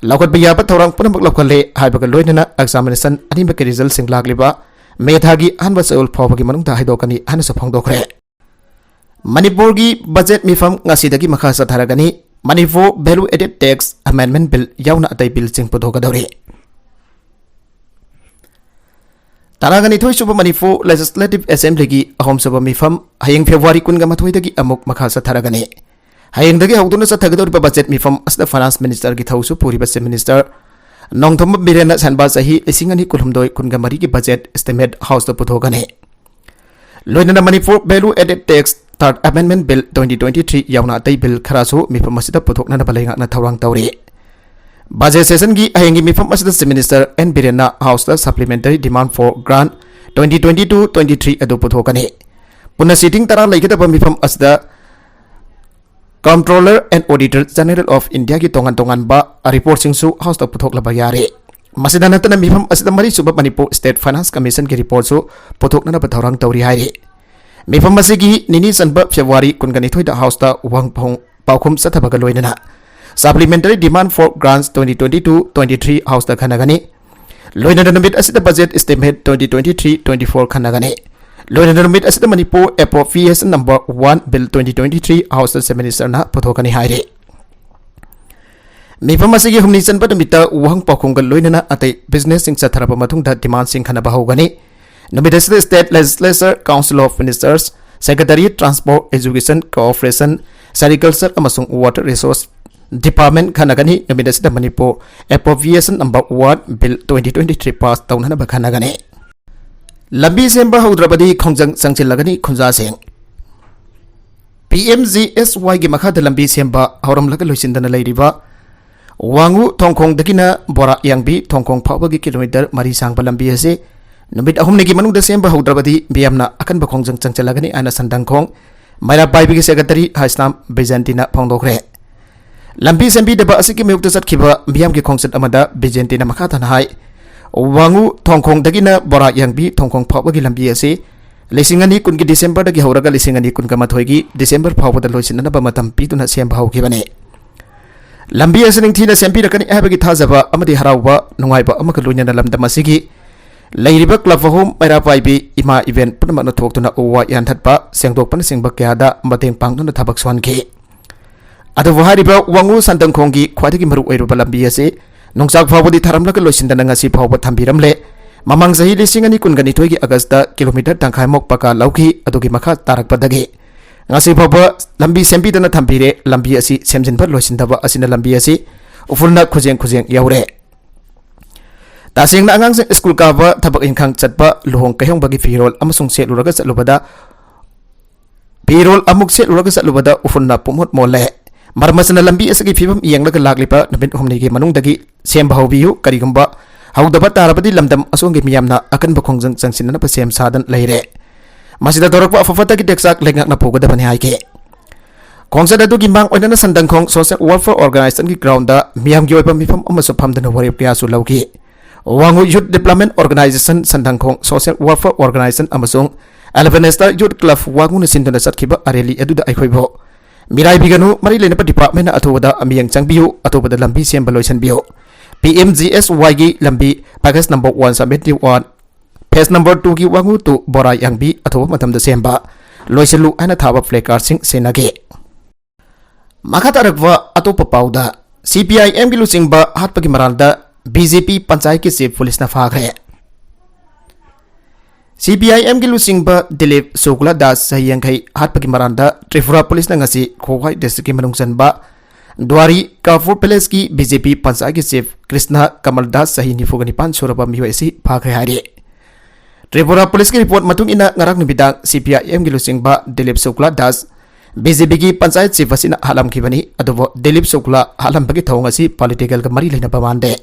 ꯂꯧꯈꯠꯄ ꯌꯥꯕ ꯊꯧꯔꯥꯡ ꯄꯨꯝꯅꯃꯛ ꯂꯧꯈꯠꯂꯦ ꯍꯥꯏꯕꯒ ꯂꯣꯏꯅꯅ examination ꯑꯅꯤꯃꯛꯀꯤ resultꯁꯤꯡ ꯂꯥꯛꯂꯤꯕ May ꯊꯥꯒꯤ ꯑꯍꯥꯟꯕ ꯆꯌꯣꯜ ꯐꯥꯎꯕꯒꯤ ꯃꯅꯨꯡꯗ ꯍꯥꯏꯗꯣꯛꯀꯅꯤ ꯍꯥꯏꯅꯁꯨ ꯐꯣꯡꯗꯣꯛꯈ꯭ꯔꯦ꯫ ꯃꯅꯤꯄꯨꯔꯒꯤ budget ꯃꯤꯐꯝ ꯉꯁꯤꯗꯒꯤ ꯃꯈꯥ ꯆꯠꯊꯔꯒꯅꯤ꯫ Manipur Value Added Tax Amendment Bill ꯌꯥꯎꯅ ꯑꯇꯩ billꯁꯤꯡ ꯄꯨꯊꯣꯛꯀꯗꯧꯔꯤ꯫ ꯇꯔꯥꯒ ꯅꯤꯊꯣꯏ ꯁꯨꯕ ꯃꯅꯤꯄꯨꯔ Legislative Assemblyꯒꯤ ꯑꯍꯨꯝꯁꯨꯕ ꯃꯤꯐꯝ ꯍꯌꯦꯡ February ꯀꯨꯟꯒ ꯃꯥꯊꯣꯏꯗꯒꯤ ꯑꯃꯨꯛ ꯃꯈꯥ ꯆꯠꯊꯔꯒꯅꯤ꯫ ꯍꯌꯦꯡꯗꯒꯤ ꯍꯧꯗꯨꯅ ꯆꯠꯊꯒꯗꯧꯔꯤꯕ budget ꯃꯤꯐꯝ ꯑꯁꯤꯗ Finance Ministerꯒꯤ ꯊꯧꯁꯨ ꯄꯨꯔꯤꯕ Chief Minister ꯅꯣꯡꯊꯣꯝꯕꯝ ꯕꯤꯔꯦꯟꯅ ꯁꯦꯟꯕꯥ ꯆꯍꯤ ꯂꯤꯁꯤꯡ ꯑꯅꯤ ꯀꯨꯟꯍꯨꯝꯗꯣꯏ ꯀꯨꯟꯒ ꯃꯔꯤꯒꯤ budget estimate Houseꯇ ꯄꯨꯊꯣꯛꯀꯅꯤ꯫ ꯂꯣꯏꯅꯅ Manipur Value Added Tax Third Amendment Bill twenty twenty-three ꯌꯥꯎꯅ ꯑꯇꯩ bill ꯈꯔꯁꯨ ꯃꯤꯐꯝ ꯑꯁꯤꯗ ꯄꯨꯊꯣꯛꯅꯅꯕ ꯂꯩꯉꯥꯛꯅ ꯊꯧꯔꯥꯡ ꯇꯧꯔꯤ꯫ Budget sessionꯒꯤ ꯍꯌꯦꯡꯒꯤ ꯃꯤꯐꯝ ꯑꯁꯤꯗ Chief Minister ꯑꯦꯟ ꯕꯤꯔꯦꯟꯅ Houseꯇ Supplementary Demand for Grant twenty twenty-two twenty-three ꯑꯗꯨ ꯄꯨꯊꯣꯛꯀꯅꯤ꯫ ꯄꯨꯟꯅ sitting ꯇꯔꯥ ꯂꯩꯒꯗꯕ ꯃꯤꯐꯝ ꯑꯁꯤꯗ Comptroller and Auditor General of Indiaꯒꯤ ꯇꯣꯉꯥꯟ ꯇꯣꯉꯥꯟꯕ reportꯁꯤꯡꯁꯨ Houseꯇ ꯄꯨꯊꯣꯛꯂꯕ ꯌꯥꯔꯦ꯫ ꯃꯁꯤꯗ ꯅꯠꯇꯅ ꯃꯤꯐꯝ ꯑꯁꯤꯗ ꯃꯔꯤꯁꯨꯕ ꯃꯅꯤꯄꯨꯔ ꯁ꯭ꯇꯦꯠ ꯐꯥꯏꯅꯥꯟꯁ ꯀꯃꯤꯁꯟꯒꯤ ꯔꯤꯄꯣꯔꯠꯁꯨ ꯄꯨꯊꯣꯛꯅꯅꯕ ꯊꯧꯔꯥꯡ ꯇꯧꯔꯤ ꯍꯥꯏꯔꯤ꯫ ꯃꯤꯐꯝ ꯑꯁꯤꯒꯤ ꯅꯤꯅꯤ ꯆꯟꯕ ꯐꯦꯕ꯭ꯔꯨꯋꯥꯔꯤ ꯀꯨꯟꯒ ꯅꯤꯊꯣꯏꯗ ꯍꯥꯎꯁꯇ ꯋꯥꯍꯪ ꯄꯥꯎ-, ꯄꯥꯎꯈꯨꯝ ꯆꯠꯊꯕꯒ ꯂꯣꯏꯅꯅ Supplementary Demand for Grants twenty twenty-two twenty-three ꯍꯥꯎꯁꯇ ꯈꯟꯅꯒꯅꯤ꯫ ꯂꯣꯏꯅꯅ ꯅꯨꯃꯤꯠ ꯑꯁꯤꯗ Budget Estimate twenty twenty-three twenty-four ꯈꯟꯅꯒꯅꯤ꯫ ꯂꯣꯏꯅꯅ ꯅꯨꯃꯤꯠ ꯑꯁꯤꯗ Manipur Appropriation Number One Bill twenty twenty-three ꯍꯥꯎꯁꯇ ꯆꯤꯐ ꯃꯤꯅꯤꯁꯇꯔꯅ ꯄꯨꯊꯣꯛꯀꯅꯤ ꯍꯥꯏꯔꯤ꯫ ꯃꯤꯐꯝ ꯑꯁꯤꯒꯤ ꯍꯨꯝꯅꯤ ꯆꯟꯕ ꯅꯨꯃꯤꯠꯇ ꯋꯥꯍꯪ ꯄꯥꯎꯈꯨꯝꯒ ꯂꯣꯏꯅꯅ ꯑꯇꯩ ꯕꯤꯖꯤꯅꯦꯁꯁꯤꯡ ꯆꯠꯊꯔꯕ ꯃꯇꯨꯡꯗ ꯗꯤꯃꯥꯟꯁꯤꯡ ꯈꯟꯅꯕ ꯍꯧꯒꯅꯤ꯫ ꯅꯨꯃꯤꯠ ꯑꯁꯤꯗ State Legislature, Council of Ministers, Secretariat, Transport, Education, Cooperation, Sericulture ꯑꯃꯁꯨꯡ Water Resource Department ꯈꯟꯅꯒꯅꯤ꯫ ꯅꯨꯃꯤꯠ ꯑꯁꯤꯗ Manipur Appropriation Number One Bill twenty twenty-three pass ꯇꯧꯅꯅꯕ ꯈꯟꯅꯒꯅꯤ꯫ ꯂꯝꯕꯤ ꯁꯦꯝꯕ ꯍꯧꯗ꯭ꯔꯕꯗꯤ ꯈꯣꯡꯖꯪ ꯆꯪꯁꯤꯜꯂꯒꯅꯤ ꯈꯨꯟꯖꯥꯁꯤꯡ꯫ ꯄꯤ ꯑꯦꯝ ꯖꯤ ꯑꯦꯁ ꯋꯥꯏꯒꯤ ꯃꯈꯥꯗ ꯂꯝꯕꯤ ꯁꯦꯝꯕ ꯍꯧꯔꯝꯂꯒ ꯂꯣꯏꯁꯤꯟꯗꯅ ꯂꯩꯔꯤꯕ ꯋꯥꯡꯉꯨ ꯊꯣꯡꯈꯣꯡꯗꯒꯤꯅ ꯕꯣꯔꯥ ꯌꯥꯡꯕꯤ ꯊꯣꯡꯈꯣꯡ ꯐꯥꯎꯕꯒꯤ ꯀꯤꯂꯣꯃꯤꯇꯔ ꯃꯔꯤ ꯁꯥꯡꯕ ꯂꯝꯕꯤ ꯑꯁꯤ ꯅꯨꯃꯤꯠ ꯑꯍꯨꯝꯅꯤꯒꯤ ꯃꯅꯨꯡꯗ ꯁꯦꯝꯕ ꯍꯧꯗ꯭ꯔꯕꯗꯤ ꯃꯤꯌꯥꯝꯅ ꯑꯀꯟꯕ ꯈꯣꯡꯖꯪ ꯆꯪꯁꯤꯜꯂꯒꯅꯤ ꯍꯥꯏꯅ ꯁꯟꯗꯪꯈꯣꯡ ꯃꯩꯔꯥ ꯄꯥꯏꯕꯤꯒꯤ ꯁꯦꯀ꯭ꯔꯦꯇꯔꯤ ꯍꯥꯏꯁꯅꯥꯝ ꯕꯤꯖꯦꯟꯇꯤꯅ ꯐꯣꯡꯗꯣꯛꯈ꯭ꯔꯦ꯫ ꯂꯝꯕꯤ ꯁꯦꯝꯕꯤꯗꯕ ꯑꯁꯤꯒꯤ ꯃꯥꯌꯣꯛꯇ ꯆꯠꯈꯤꯕ ꯃꯤꯌꯥꯝꯒꯤ ꯈꯣꯡꯆꯠ ꯑꯃꯗ ꯕꯤꯖꯦꯟꯇꯤꯅ ꯃꯈꯥ ꯇꯥꯅ ꯍꯥꯏ, ꯋꯥꯡꯉꯨ ꯊꯣꯡꯈꯣꯡꯗꯒꯤꯅ ꯕꯣꯔꯥ ꯌꯥꯡꯕꯤ ꯊꯣꯡꯈꯣꯡ ꯐꯥꯎꯕꯒꯤ ꯂꯝꯕꯤ ꯑꯁꯤ ꯂꯤꯁꯤꯡ ꯑꯅꯤ ꯀꯨꯟꯒꯤ ꯗꯤꯁꯦꯝꯕꯔꯗꯒꯤ ꯍꯧꯔꯒ ꯂꯤꯁꯤꯡ ꯑꯅꯤ ꯀꯨꯟꯒ ꯃꯥꯊꯣꯏꯒꯤ ꯗꯤꯁꯦꯝꯕꯔ ꯐꯥꯎꯕꯗ ꯂꯣꯏꯁꯤꯟꯅꯅꯕ ꯃꯇꯝ ꯄꯤꯗꯨꯅ ꯁꯦꯝꯕ ꯍꯧꯈꯤꯕꯅꯤ꯫ ꯂꯝꯕꯤ ꯑꯁꯤ ꯅꯤꯡꯊꯤꯅ ꯁꯦꯝꯕꯤꯔꯛꯀꯅꯤ ꯍꯥꯏꯕꯒꯤ ꯊꯥꯖꯕ ꯑꯃꯗꯤ ꯍꯔꯥꯎꯕ ꯅꯨꯡꯉꯥꯏꯕ ꯑꯃꯒ ꯂꯣꯏꯅꯅ ꯂꯝꯗꯝ ꯑꯁꯤꯒꯤ ꯂꯩꯔꯤꯕ ꯀ꯭ꯂꯕ ꯑꯍꯨꯝ, ꯃꯩꯔꯥ ꯄꯥꯏꯕꯤ, ꯏꯃꯥ ꯏꯕꯦꯟ ꯄꯨꯝꯅꯃꯛꯅ ꯊꯣꯛꯇꯨꯅ ꯎ ꯋꯥ ꯌꯥꯟꯊꯠꯄ, ꯁꯦꯡꯗꯣꯛꯄꯅꯆꯤꯡꯕ ꯀꯌꯥꯗ ꯃꯇꯦꯡ ꯄꯥꯡꯗꯨꯅ ꯊꯕꯛ ꯁꯨꯍꯟꯈꯤ꯫ ꯑꯗꯨꯕꯨ ꯍꯥꯏꯔꯤꯕ ꯋꯥꯡꯉꯨ ꯁꯟꯗꯪꯈꯣꯡꯒꯤ ꯈ꯭ꯋꯥꯏꯗꯒꯤ ꯃꯔꯨ ꯑꯣꯏꯔꯕ ꯂꯝꯕꯤ ꯑꯁꯤ ꯅꯣꯡꯆꯥꯛ ꯐꯥꯎꯕꯗꯤ ꯊꯥꯔꯝꯂꯒ ꯂꯣꯏꯁꯤꯟꯗꯅ ꯉꯁꯤ ꯐꯥꯎꯕ ꯊꯝꯕꯤꯔꯝꯂꯦ꯫ ꯃꯃꯥꯡ ꯆꯍꯤ ꯂꯤꯁꯤꯡ ꯑꯅꯤ ꯀꯨꯟꯒ ꯅꯤꯊꯣꯏꯒꯤ ꯑꯥꯒꯁꯇ ꯀꯤꯂꯣꯃꯤꯇꯔ ꯇꯪꯈꯥꯏꯃꯨꯛ ꯄꯀꯥ ꯂꯧꯈꯤ꯫ ꯑꯗꯨꯒꯤ ꯃꯈꯥ ꯇꯥꯔꯛꯄꯗꯒꯤ ꯉꯁꯤ ꯐꯥꯎꯕ ꯂꯝꯕꯤ ꯁꯦꯝꯕꯤꯗꯅ ꯊꯝꯕꯤꯔꯦ꯫ ꯂꯝꯕꯤ ꯑꯁꯤ ꯁꯦꯝꯖꯤꯟꯕ ꯂꯣꯏꯁꯤꯟꯗꯕ ꯑꯁꯤꯅ ꯂꯝꯕꯤ ꯑꯁꯤ ꯎꯐꯨꯜꯅ ꯈꯨꯖꯦꯡ ꯈꯨꯖꯦꯡ ꯌꯧꯔꯦ꯫ ꯇꯁꯦꯡꯅ ꯑꯉꯥꯡꯁꯤꯡ ꯁ꯭ꯀꯨꯜ ꯀꯥꯕ, ꯊꯕꯛ ꯏꯪꯈꯥꯡ ꯆꯠꯄ, ꯂꯨꯍꯣꯡ ꯀꯩꯍꯣꯡꯕꯒꯤ ꯐꯤꯔꯣꯜ ꯑꯃꯁꯨꯡ ꯁꯦꯠꯂꯨꯔꯒ ꯆꯠꯂꯨꯕꯗ, ꯐꯤꯔꯣꯜ ꯑꯃꯨꯛ ꯁꯦꯠꯂꯨꯔꯒ ꯆꯠꯂꯨꯕꯗ ꯎꯐꯨꯜꯅ ꯄꯨꯝꯃꯣꯠ ꯃꯣꯠꯂꯦ꯫ ꯃꯔꯝ ꯑꯁꯤꯅ ꯂꯝꯕꯤ ꯑꯁꯤꯒꯤ ꯐꯤꯕꯝ ꯌꯦꯡꯂꯒ ꯂꯥꯛꯂꯤꯕ ꯅꯨꯃꯤꯠ ꯍꯨꯝꯅꯤꯒꯤ ꯃꯅꯨꯡꯗꯒꯤ ꯁꯦꯝꯕ ꯍꯧꯕꯤꯌꯨ꯫ ꯀꯔꯤꯒꯨꯝꯕ ꯍꯧꯗꯕ ꯇꯥꯔꯕꯗꯤ ꯂꯝꯗꯝ ꯑꯁꯣꯝꯒꯤ ꯃꯤꯌꯥꯝꯅ ꯑꯀꯟꯕ ꯈꯣꯡꯖꯪ ꯆꯪꯁꯤꯟꯅꯅꯕ ꯁꯦꯝ ꯁꯥꯗꯨꯅ ꯂꯩꯔꯦ꯫ ꯃꯁꯤꯗ ꯇꯧꯔꯛꯄ ꯑꯐ ꯐꯠꯇꯒꯤ ꯇꯦꯛꯆꯥꯛ ꯂꯩꯉꯥꯛꯅ ꯄꯨꯒꯗꯕꯅꯤ ꯍꯥꯏꯈꯤ꯫ ꯈꯣꯡꯆꯠ ꯑꯗꯨꯒꯤ ꯃꯥꯡ ꯑꯣꯏꯅꯅ ꯁꯟꯗꯪꯈꯣꯡ ꯁꯣꯁꯦꯜ ꯋꯦꯜꯐꯤꯌꯔ ꯑꯣꯔꯒꯅꯥꯏꯖꯦꯁꯟꯒꯤ ꯒ꯭ꯔꯥꯎꯟꯗ ꯃꯤꯌꯥꯝꯒꯤ ꯑꯣꯏꯕ ꯃꯤꯐꯝ ꯑꯃꯁꯨ ꯐꯝꯗꯨꯅ ꯋꯥꯔꯦꯞ ꯀꯌꯥꯁꯨ ꯂꯧꯈꯤ꯫ ꯋꯥꯉꯨ Youth Development Organization, ꯁꯟꯗꯪꯈꯣꯡ Social Welfare Organization ꯑꯃꯁꯨꯡ Eleven Star Youth Club ꯋꯥꯉꯨꯅ ꯁꯤꯟꯗꯨꯅ ꯆꯠꯈꯤꯕ ꯑꯔꯦꯂꯤ ꯑꯗꯨꯗ ꯑꯩꯈꯣꯏꯕꯨ ꯃꯤꯔꯥꯏꯕꯤꯒꯅꯨ, ꯃꯔꯤ ꯂꯩꯅꯕ department ꯑꯊꯨꯕꯗ ꯃꯤꯠꯌꯦꯡ ꯆꯪꯕꯤꯌꯨ, ꯑꯊꯨꯕꯗ ꯂꯝꯕꯤ ꯁꯦꯝꯕ ꯂꯣꯏꯁꯤꯟꯕꯤꯌꯨ꯫ P M G S Y ꯒꯤ ꯂꯝꯕꯤ package number one seventy one, phase number two ꯒꯤ ꯋꯥꯉꯨ to ꯕꯣꯔꯥ ꯌꯥꯡꯕꯤ ꯑꯊꯨꯕ ꯃꯇꯝꯗ ꯁꯦꯝꯕ ꯂꯣꯏꯁꯤꯜꯂꯨ ꯍꯥꯏꯅ ꯊꯥꯕ placardꯁꯤꯡ ꯁꯤꯖꯤꯟꯅꯈꯤ꯫ ꯃꯈꯥ ꯇꯥꯔꯛꯄ ꯑꯇꯣꯞꯄ ꯄꯥꯎꯗ, C P I M ꯒꯤ ꯂꯨꯆꯤꯡꯕ ꯍꯥꯠꯄꯒꯤ ꯃꯔꯥꯜꯗ B J P ꯄꯟꯆꯥꯌꯠꯀꯤ chief ꯄꯨꯂꯤꯁꯅ ꯐꯥꯈ꯭ꯔꯦ꯫ C P I M ꯒꯤ ꯂꯨꯆꯤꯡꯕ ꯗꯤꯂꯤꯞ ꯁꯨꯛꯂꯥ ꯗꯥꯁ, ꯆꯍꯤ ꯌꯥꯡꯈꯩ, ꯍꯥꯠꯄꯒꯤ ꯃꯔꯥꯜꯗ ꯇ꯭ꯔꯤꯄꯨꯔꯥ ꯄꯨꯂꯤꯁꯅ ꯉꯁꯤ ꯈꯣꯋꯥꯏ districtꯀꯤ ꯃꯅꯨꯡ ꯆꯟꯕ ꯗ꯭ꯋꯥꯔꯤ ꯀꯥꯄꯨꯔ ꯄꯦꯂꯦꯁꯀꯤ B J P ꯄꯟꯆꯥꯌꯠꯀꯤ chief ꯀ꯭ꯔꯤꯁꯅ ꯀꯃꯜ ꯗꯥꯁ, ꯆꯍꯤ ꯅꯤꯐꯨꯒ ꯅꯤꯄꯥꯟ ꯁꯨꯔꯕ ꯃꯤꯑꯣꯏ ꯑꯁꯤ ꯐꯥꯈ꯭ꯔꯦ ꯍꯥꯏꯔꯤ꯫ ꯇ꯭ꯔꯤꯄꯨꯔꯥ ꯄꯨꯂꯤꯁꯀꯤ report ꯃꯇꯨꯡ ꯏꯟꯅ, ꯉꯔꯥꯡ ꯅꯨꯃꯤꯗꯥꯡ C P I M ꯒꯤ ꯂꯨꯆꯤꯡꯕ ꯗꯤꯂꯤꯞ ꯁꯨꯛꯂꯥ ꯗꯥꯁ, B J P ꯒꯤ ꯄꯟꯆꯥꯌꯠ chief ꯑꯁꯤꯅ ꯍꯥꯠꯂꯝꯈꯤꯕꯅꯤ꯫ ꯑꯗꯨꯕꯨ ꯗꯤꯂꯤꯞ ꯁꯨꯛꯂꯥ ꯍꯥꯠꯂꯝꯕꯒꯤ ꯊꯧꯑꯣꯡ ꯑꯁꯤ politicalꯒ ꯃꯔꯤ ꯂꯩꯅꯕ ꯃꯥꯟꯗꯦ꯫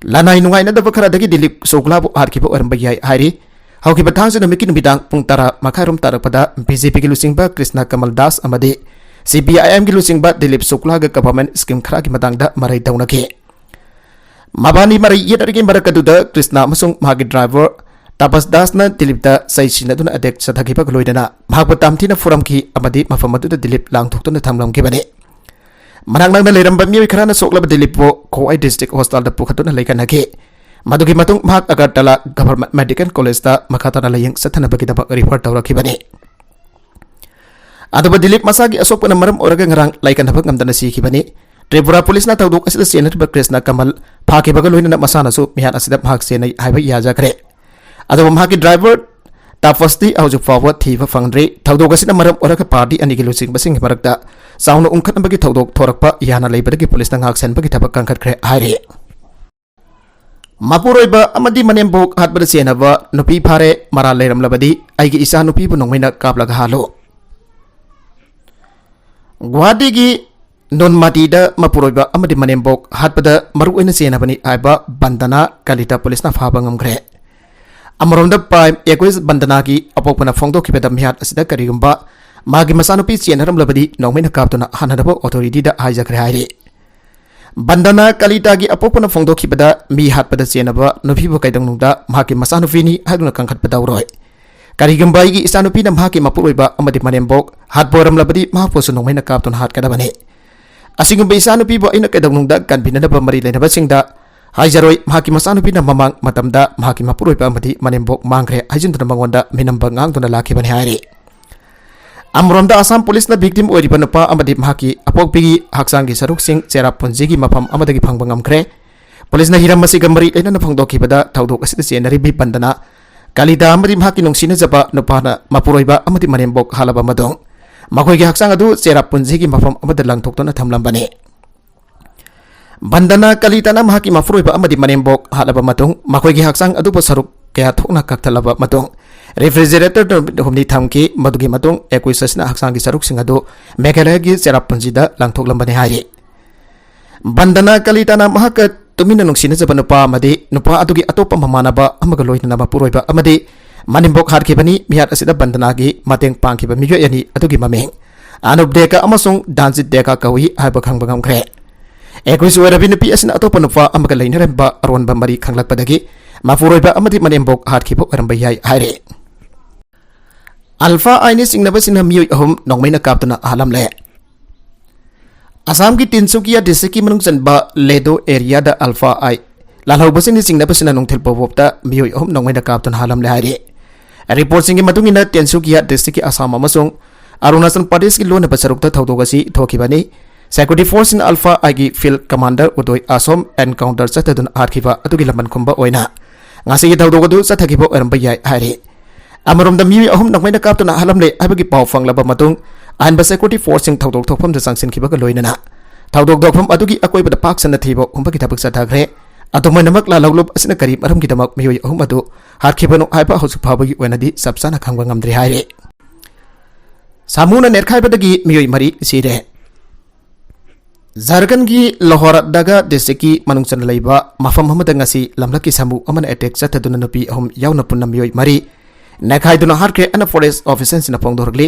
ꯂꯅꯥꯏ ꯅꯨꯡꯉꯥꯏꯅꯗꯕ ꯈꯔꯗꯒꯤ ꯗꯤꯂꯤꯞ ꯁꯨꯛꯂꯥꯕꯨ ꯍꯥꯠꯈꯤꯕ ꯑꯣꯏꯔꯝꯕ ꯌꯥꯏ ꯍꯥꯏꯔꯤ꯫ ꯍꯧꯈꯤꯕ ꯊꯥꯡꯖ ꯅꯨꯃꯤꯠꯀꯤ ꯅꯨꯃꯤꯗꯥꯡ ꯄꯨꯡ ꯇꯔꯥ ꯃꯈꯥꯏꯔꯣꯝ ꯇꯥꯔꯛꯄꯗ B J P ꯒꯤ ꯂꯨꯆꯤꯡꯕ ꯀ꯭ꯔꯤꯁꯅ ꯀꯃꯜ ꯗꯥꯁ ꯑꯃꯗꯤ C P I M ꯒꯤ ꯂꯨꯆꯤꯡꯕ ꯗꯤꯂꯤꯞ ꯁꯨꯛꯂꯥꯒ government scheme ꯈꯔꯒꯤ ꯃꯇꯥꯡꯗ ꯃꯔꯩ ꯇꯧꯅꯈꯤ꯫ ꯃꯕꯥꯅꯤ ꯃꯔꯩ ꯌꯦꯠꯅꯔꯤꯉꯩ ꯃꯔꯛ ꯑꯗꯨꯗ ꯀ꯭ꯔꯤꯁꯅ ꯑꯃꯁꯨꯡ ꯃꯍꯥꯛꯀꯤ driver ꯇꯥꯄꯁ ꯗꯥꯁꯅ ꯗꯤꯂꯤꯞꯇ ꯆꯩ ꯁꯤꯟꯅꯗꯨꯅ attack ꯆꯠꯊꯈꯤꯕꯒ ꯂꯣꯏꯅꯅ ꯃꯍꯥꯛꯄꯨ ꯇꯝꯊꯤꯅ ꯐꯨꯔꯝꯈꯤ ꯑꯃꯗꯤ ꯃꯐꯝ ꯑꯗꯨꯗ ꯗꯤꯂꯤꯞ ꯂꯥꯡꯊꯣꯛꯇꯨꯅ ꯊꯝꯂꯝꯈꯤꯕꯅꯤ꯫ ꯃꯅꯥꯛ ꯅꯛꯅ ꯂꯩꯔꯝꯕ ꯃꯤꯑꯣꯏ ꯈꯔꯅ ꯁꯣꯛꯂꯕ ꯗꯤꯂꯤꯞꯄꯨ ꯈꯣꯋꯥꯏ district hospitalꯗ ꯄꯨꯈꯠꯇꯨꯅ ꯂꯩꯈꯠꯅꯈꯤ꯫ ꯃꯗꯨꯒꯤ ꯃꯇꯨꯡ ꯃꯍꯥꯛ ꯑꯒꯔꯇꯂꯥ Government Medical Collegeꯇ ꯃꯈꯥ ꯇꯥꯅ ꯂꯥꯌꯦꯡ ꯆꯠꯊꯅꯕꯒꯤꯗꯃꯛ refer ꯇꯧꯔꯛꯈꯤꯕꯅꯤ꯫ ꯑꯗꯨꯕꯨ ꯗꯤꯂꯤꯞ ꯃꯁꯥꯒꯤ ꯑꯁꯣꯛꯄꯅ ꯃꯔꯝ ꯑꯣꯏꯔꯒ ꯉꯔꯥꯡ ꯂꯥꯏꯀꯠꯅꯕ ꯉꯝꯗꯅ ꯁꯤꯈꯤꯕꯅꯤ꯫ ꯇ꯭ꯔꯤꯄꯨꯔꯥ ꯄꯨꯂꯤꯁꯅ ꯊꯧꯗꯣꯛ ꯑꯁꯤꯗ ꯆꯦꯟꯅꯔꯤꯕ ꯀ꯭ꯔꯤꯁꯅ ꯀꯃꯜ ꯐꯥꯈꯤꯕꯒ ꯂꯣꯏꯅꯅ ꯃꯁꯥꯅꯁꯨ ꯃꯤꯍꯥꯠ ꯑꯁꯤꯗ ꯃꯍꯥꯛ ꯆꯦꯟꯅꯩ ꯍꯥꯏꯕ ꯌꯥꯖꯈ꯭ꯔꯦ꯫ ꯑꯗꯨꯕꯨ ꯃꯍꯥꯛꯀꯤ driver ꯇꯥꯄꯁꯇꯤ ꯍꯧꯖꯤꯛ ꯐꯥꯎꯕ ꯊꯤꯕ ꯐꯪꯗ꯭ꯔꯤ꯫ ꯊꯧꯗꯣꯛ ꯑꯁꯤꯅ ꯃꯔꯝ ꯑꯣꯏꯔꯒ party ꯑꯅꯤꯒꯤ ꯂꯨꯆꯤꯡꯕꯁꯤꯡꯒꯤ ꯃꯔꯛꯇ ꯆꯥꯎꯅ ꯎꯪꯈꯠꯅꯕꯒꯤ ꯊꯧꯗꯣꯛ ꯊꯣꯔꯛꯄ ꯌꯥꯅ ꯂꯩꯕꯗꯒꯤ ꯄꯨꯂꯤꯁꯅ ꯉꯥꯛꯁꯦꯟꯕꯒꯤ ꯊꯕꯛ ꯀꯟꯈꯠꯈ꯭ꯔꯦ ꯍꯥꯏꯔꯤ꯫ ꯃꯄꯨꯔꯣꯏꯕ ꯑꯃꯗꯤ ꯃꯅꯦꯝꯕꯣꯛ ꯍꯥꯠꯄꯗ ꯆꯦꯟꯅꯕ ꯅꯨꯄꯤ ꯐꯥꯔꯦ, ꯃꯔꯥꯜ ꯂꯩꯔꯝꯂꯕꯗꯤ ꯑꯩꯒꯤ ꯏꯆꯥ ꯅꯨꯄꯤꯕꯨ ꯅꯣꯡꯃꯩꯅ ꯀꯥꯞꯂꯒ ꯍꯥꯠꯂꯨ꯫ ꯒꯨꯋꯥꯍꯥꯇꯤꯒꯤ ꯅꯣꯟꯃꯥꯇꯤꯗ ꯃꯄꯨꯔꯣꯏꯕ ꯑꯃꯗꯤ ꯃꯅꯦꯝꯕꯣꯛ ꯍꯥꯠꯄꯗ ꯃꯔꯨꯑꯣꯏꯅ ꯆꯦꯟꯅꯕꯅꯤ ꯍꯥꯏꯕ ꯕꯟꯗꯅꯥ ꯀꯂꯤꯇꯥ ꯄꯨꯂꯤꯁꯅ ꯐꯥꯕ ꯉꯝꯈ꯭ꯔꯦ꯫ ꯑꯃꯔꯣꯝꯗ, ꯄꯥꯏꯝ ꯑꯦꯀꯣꯏꯁ ꯕꯟꯗꯅꯥꯒꯤ ꯑꯄꯣꯛꯄꯅ ꯐꯣꯡꯗꯣꯛꯈꯤꯕꯗ ꯃꯤꯍꯥꯠ ꯑꯁꯤꯗ ꯀꯔꯤꯒꯨꯝꯕ ꯃꯥꯒꯤ ꯃꯆꯥꯅꯨꯄꯤ ꯆꯦꯟꯅꯔꯝꯂꯕꯗꯤ ꯅꯣꯡꯃꯩꯅ ꯀꯥꯞꯇꯨꯅ ꯍꯥꯠꯅꯅꯕ authorityꯗ ꯍꯥꯏꯖꯈ꯭ꯔꯦ ꯍꯥꯏꯔꯤ꯫ ꯕꯟꯗꯅꯥ ꯀꯂꯤꯇꯥꯒꯤ ꯑꯄꯣꯛꯄꯅ ꯐꯣꯡꯗꯣꯛꯈꯤꯕꯗ ꯃꯤ ꯍꯥꯠꯄꯗ ꯆꯦꯟꯅꯕ ꯅꯨꯄꯤꯕꯨ ꯀꯩꯗꯧꯅꯨꯡꯗ ꯃꯍꯥꯛꯀꯤ ꯃꯆꯥꯅꯨꯄꯤꯅꯤ ꯍꯥꯏꯗꯨꯅ ꯀꯟꯈꯠꯄ ꯇꯧꯔꯣꯏ꯫ ꯀꯔꯤꯒꯨꯝꯕ ꯑꯩꯒꯤ ꯏꯆꯥꯅꯨꯄꯤꯅ ꯃꯍꯥꯛꯀꯤ ꯃꯄꯨꯔꯣꯏꯕ ꯑꯃꯗꯤ ꯃꯅꯦꯝꯕꯣꯛ ꯍꯥꯠꯄ ꯑꯣꯏꯔꯝꯂꯕꯗꯤ ꯃꯍꯥꯛꯄꯨꯁꯨ ꯅꯣꯡꯃꯩꯅ ꯀꯥꯞꯇꯨꯅ ꯍꯥꯠꯀꯗꯕꯅꯤ꯫ ꯑꯁꯤꯒꯨꯝꯕ ꯏꯆꯥꯅꯨꯄꯤꯕꯨ ꯑꯩꯅ ꯀꯩꯗꯧꯅꯨꯡꯗ ꯀꯟꯕꯤꯅꯅꯕ ꯃꯔꯤ ꯂꯩꯅꯕꯁꯤꯡꯗ ꯍꯥꯏꯖꯔꯣꯏ꯫ ꯃꯍꯥꯛꯀꯤ ꯃꯆꯥꯅꯨꯄꯤꯅ ꯃꯃꯥꯡ ꯃꯇꯝꯗ ꯃꯍꯥꯛꯀꯤ ꯃꯄꯨꯔꯣꯏꯕ ꯑꯃꯗꯤ ꯃꯅꯦꯝꯕꯣꯛ ꯃꯥꯡꯈ꯭ꯔꯦ ꯍꯥꯏꯖꯤꯟꯗꯨꯅ ꯃꯉꯣꯟꯗ ꯃꯤꯅꯝꯕ ꯉꯥꯡꯗꯨꯅ ꯂꯥꯛꯈꯤꯕꯅꯤ ꯍꯥꯏꯔꯤ꯫ ꯑꯃꯔꯣꯝꯗ ꯑꯁꯥꯝ ꯄꯨꯂꯤꯁꯅ victim ꯑꯣꯏꯔꯤꯕ ꯅꯨꯄꯥ ꯑꯃꯗꯤ ꯃꯍꯥꯛꯀꯤ ꯑꯄꯣꯛꯄꯤꯒꯤ ꯍꯛꯆꯥꯡꯒꯤ ꯁꯔꯨꯛꯁꯤꯡ ꯆꯦꯔꯥꯄꯨꯟꯖꯤꯒꯤ ꯃꯐꯝ ꯑꯃꯗꯒꯤ ꯐꯪꯕ ꯉꯝꯈ꯭ꯔꯦ꯫ ꯄꯨꯂꯤꯁꯅ ꯍꯤꯔꯝ ꯑꯁꯤꯒ ꯃꯔꯤ ꯂꯩꯅꯅ ꯐꯣꯡꯗꯣꯛꯈꯤꯕꯗ ꯊꯧꯗꯣꯛ ꯑꯁꯤꯗ ꯆꯦꯟꯅꯔꯤꯕꯤ ꯕꯟꯗꯅꯥ ꯀꯂꯤꯇꯥ ꯑꯃꯗꯤ ꯃꯍꯥꯛꯀꯤ ꯅꯨꯡꯁꯤꯅꯖꯕ ꯅꯨꯄꯥꯅ ꯃꯄꯨꯔꯣꯏꯕ ꯑꯃꯗꯤ ꯃꯅꯦꯝꯕꯣꯛ ꯍꯥꯠꯂꯕ ꯃꯇꯨꯡ ꯃꯈꯣꯏꯒꯤ ꯍꯛꯆꯥꯡ ꯑꯗꯨ ꯆꯦꯔꯥꯄꯨꯟꯖꯤꯒꯤ ꯃꯐꯝ ꯑꯃꯗ ꯂꯪꯊꯣꯛꯇꯨꯅ ꯊꯝꯂꯝꯕꯅꯤ꯫ ꯕꯟꯗꯅꯥ ꯀꯂꯤꯇꯥꯅ ꯃꯍꯥꯛꯀꯤ ꯃꯄꯨꯔꯣꯏꯕ ꯑꯃꯗꯤ ꯃꯅꯦꯝꯕꯣꯛ ꯍꯥꯠꯂꯕ ꯃꯇꯨꯡ ꯃꯈꯣꯏꯒꯤ ꯍꯛꯆꯥꯡ ꯑꯗꯨꯕꯨ ꯁꯔꯨꯛ ꯀꯌꯥ ꯊꯣꯛꯅ ꯀꯛꯊꯠꯂꯕ ꯃꯇꯨꯡ ꯔꯦꯐ꯭ꯔꯤꯖꯔꯦꯇꯔꯗ ꯅꯨꯃꯤꯠ ꯍꯨꯝꯅꯤ ꯊꯝꯈꯤ꯫ ꯃꯗꯨꯒꯤ ꯃꯇꯨꯡ ꯑꯦꯀ꯭ꯌꯨꯁ ꯑꯁꯤꯅ ꯍꯛꯆꯥꯡꯒꯤ ꯁꯔꯨꯛꯁꯤꯡ ꯑꯗꯨ ꯃꯦꯘꯥꯂꯌꯒꯤ ꯆꯦꯔꯥꯄꯨꯟꯖꯤꯗ ꯂꯪꯊꯣꯛꯂꯝꯕꯅꯤ ꯍꯥꯏꯔꯤ꯫ ꯕꯟꯗꯅꯥ ꯀꯂꯤꯇꯥꯅ ꯃꯍꯥꯛꯀ ꯇꯨꯃꯤꯟꯅ ꯅꯨꯡꯁꯤꯅꯖꯕ ꯅꯨꯄꯥ ꯑꯃꯗꯤ ꯅꯨꯄꯥ ꯑꯗꯨꯒꯤ ꯑꯇꯣꯞꯄ ꯃꯃꯥꯟꯅꯕ ꯑꯃꯒ ꯂꯣꯏꯅꯅ ꯃꯄꯨꯔꯣꯏꯕ ꯑꯃꯗꯤ ꯃꯅꯦꯝꯕꯣꯛ ꯍꯥꯠꯈꯤꯕꯅꯤ꯫ ꯃꯤꯍꯥꯠ ꯑꯁꯤꯗ ꯕꯟꯗꯅꯥꯒꯤ ꯃꯇꯦꯡ ꯄꯥꯡꯈꯤꯕ ꯃꯤꯑꯣꯏ ꯑꯅꯤ ꯑꯗꯨꯒꯤ ꯃꯃꯤꯡ ꯑꯅꯨꯞ ꯗꯦꯀꯥ ꯑꯃꯁꯨꯡ ꯗꯥꯟꯖꯤꯠ ꯗꯦꯀꯥ ꯀꯧꯏ ꯍꯥꯏꯕ ꯈꯪꯕ ꯉꯝꯈ꯭ꯔꯦ꯫ ꯑꯦꯀ꯭ꯌꯨꯁ ꯑꯣꯏꯔꯕꯤ ꯅꯨꯄꯤ ꯑꯁꯤꯅ ꯑꯇꯣꯞꯄ ꯅꯨꯄꯥ ꯑꯃꯒ ꯂꯩꯅꯔꯝꯕ ꯑꯔꯣꯟꯕ ꯃꯔꯤ ꯈꯪꯂꯛꯄꯗꯒꯤ ꯃꯄꯨꯔꯣꯏꯕ ꯑꯃꯗꯤ ꯃꯅꯦꯝꯕꯣꯛ ꯍꯥꯠꯈꯤꯕ ꯑꯣꯏꯔꯝꯕ ꯌꯥꯏ ꯍꯥꯏꯔꯤ꯫ ꯑꯜꯐꯥ ꯑꯥꯏꯅ ꯆꯤꯡꯅꯕꯁꯤꯡꯅ ꯃꯤꯑꯣꯏ ꯑꯍꯨꯝ ꯅꯣꯡꯃꯩꯅ ꯀꯥꯞꯇꯨꯅ ꯍꯥꯠꯂꯝꯂꯦ꯫ ꯑꯁꯥꯝꯒꯤ ꯇꯤꯟꯁꯨꯀꯤꯌꯥ ꯗꯤꯁꯇ꯭ꯔꯤꯛꯀꯤ ꯃꯅꯨꯡ ꯆꯟꯕ ꯂꯦꯗꯣ ꯑꯦꯔꯤꯌꯥꯗ ꯑꯜꯐꯥ ꯑꯥꯏ ꯂꯥꯜꯍꯧꯕꯁꯤꯡꯅ ꯆꯤꯡꯅꯕꯁꯤꯅ ꯅꯨꯡꯊꯤꯜ ꯄꯣꯕꯣꯞꯇ ꯃꯤꯑꯣꯏ ꯑꯍꯨꯝ ꯅꯣꯡꯃꯩꯅ ꯀꯥꯞꯇꯨꯅ ꯍꯥꯠꯂꯝꯂꯦ ꯍꯥꯏꯔꯤ꯫ ꯔꯤꯄꯣꯔꯠꯁꯤꯡꯒꯤ ꯃꯇꯨꯡ ꯏꯟꯅ ꯇꯤꯟꯁꯨꯀꯤꯌꯥ ꯗꯤꯁꯇ꯭ꯔꯤꯛꯀꯤ ꯑꯁꯥꯝ ꯑꯃꯁꯨꯡ ꯑꯔꯨꯅꯥꯆꯜ ꯄ꯭ꯔꯗꯦꯁꯀꯤ ꯂꯣꯟꯅꯕ ꯁꯔꯨꯛꯇ ꯊꯧꯗꯣꯛ ꯑꯁꯤ ꯊꯣꯛꯈꯤꯕꯅꯤ꯫ ꯁꯦꯀ꯭ꯌꯨꯔꯤꯇꯤ ꯐꯣꯔꯁꯁꯤꯡꯅ ꯑꯜꯐꯥ ꯑꯥꯏꯒꯤ ꯐꯤꯜꯗ ꯀꯃꯥꯟꯗꯔ ꯎꯗꯣꯏ ꯑꯁꯣꯝ ꯑꯦꯟꯀꯥꯎꯟꯇꯔ ꯆꯠꯊꯗꯨꯅ ꯍꯥꯠꯈꯤꯕ ꯑꯗꯨꯒꯤ ꯂꯃꯟ ꯈꯨꯝꯕ ꯑꯣꯏꯅ ꯉꯁꯤꯒꯤ ꯊꯧꯗꯣꯛ ꯑꯗꯨ ꯆꯠꯊꯈꯤꯕ ꯑꯣꯏꯔꯝꯕ ꯌꯥꯏ ꯍꯥꯏꯔꯤ꯫ ꯑꯃꯔꯣꯝꯗ ꯃꯤꯑꯣꯏ ꯑꯍꯨꯝ ꯅꯣꯡꯃꯩꯅ ꯀꯥꯞꯇꯨꯅ ꯍꯥꯠꯂꯝꯂꯦ ꯍꯥꯏꯕꯒꯤ ꯄꯥꯎ ꯐꯪꯂꯕ ꯃꯇꯨꯡ ꯑꯍꯥꯟꯕ ꯁꯦꯀ꯭ꯌꯨꯔꯤꯇꯤ ꯐꯣꯔꯁꯁꯤꯡ ꯊꯧꯗꯣꯛ ꯊꯣꯛꯐꯝꯗ ꯆꯪꯁꯤꯟꯈꯤꯕꯒ ꯂꯣꯏꯅꯅ ꯊꯧꯗꯣꯛ ꯊꯣꯛꯐꯝ ꯑꯗꯨꯒꯤ ꯑꯀꯣꯏꯕꯗ ꯄꯥꯛ ꯁꯟꯅ ꯊꯤꯕ ꯍꯨꯝꯕꯒꯤ ꯊꯕꯛ ꯆꯠꯊꯈ꯭ꯔꯦ꯫ ꯑꯗꯨꯝ ꯑꯣꯏꯅꯃꯛ ꯂꯥꯜꯍꯧꯂꯨꯞ ꯑꯁꯤꯅ ꯀꯔꯤ ꯃꯔꯝꯒꯤꯗꯃꯛ ꯃꯤꯑꯣꯏ ꯑꯍꯨꯝ ꯑꯗꯨ ꯍꯥꯠꯈꯤꯕꯅꯣ ꯍꯥꯏꯕ ꯍꯧꯖꯤꯛ ꯐꯥꯎꯕꯒꯤ ꯑꯣꯏꯅꯗꯤ ꯆꯞ ꯆꯥꯅ ꯈꯪꯕ ꯉꯝꯗ꯭ꯔꯤ ꯍꯥꯏꯔꯤ꯫ ꯁꯥꯃꯨꯅ ꯅꯦꯠꯈꯥꯏꯕꯗꯒꯤ ꯃꯤꯑꯣꯏ ꯃꯔꯤ ꯁꯤꯔꯦ꯫ ꯖꯥꯔꯈꯟꯒꯤ ꯂꯣꯍꯔꯗꯒꯥ ꯗꯤꯁꯇ꯭ꯔꯤꯛꯀꯤ ꯃꯅꯨꯡ ꯆꯟꯅ ꯂꯩꯕ ꯃꯐꯝ ꯑꯃꯗ ꯉꯁꯤ ꯂꯝꯂꯛꯀꯤ ꯁꯥꯃꯨ ꯑꯃꯅ ꯑꯦꯇꯦꯛ ꯆꯠꯊꯗꯨꯅ ꯅꯨꯄꯤ ꯑꯍꯨꯝ ꯌꯥꯎꯅ ꯄꯨꯟꯅ ꯃꯤꯑꯣꯏ ꯃꯔꯤ ꯅꯦꯠꯈꯥꯏꯗꯨꯅ ꯍꯥꯠꯈ꯭ꯔꯦ ꯍꯥꯏꯅ ꯐꯣꯔꯦꯁ ꯑꯣꯐꯤꯁꯔꯁꯤꯡꯅ ꯐꯣꯡꯗꯣꯔꯛꯂꯤ꯫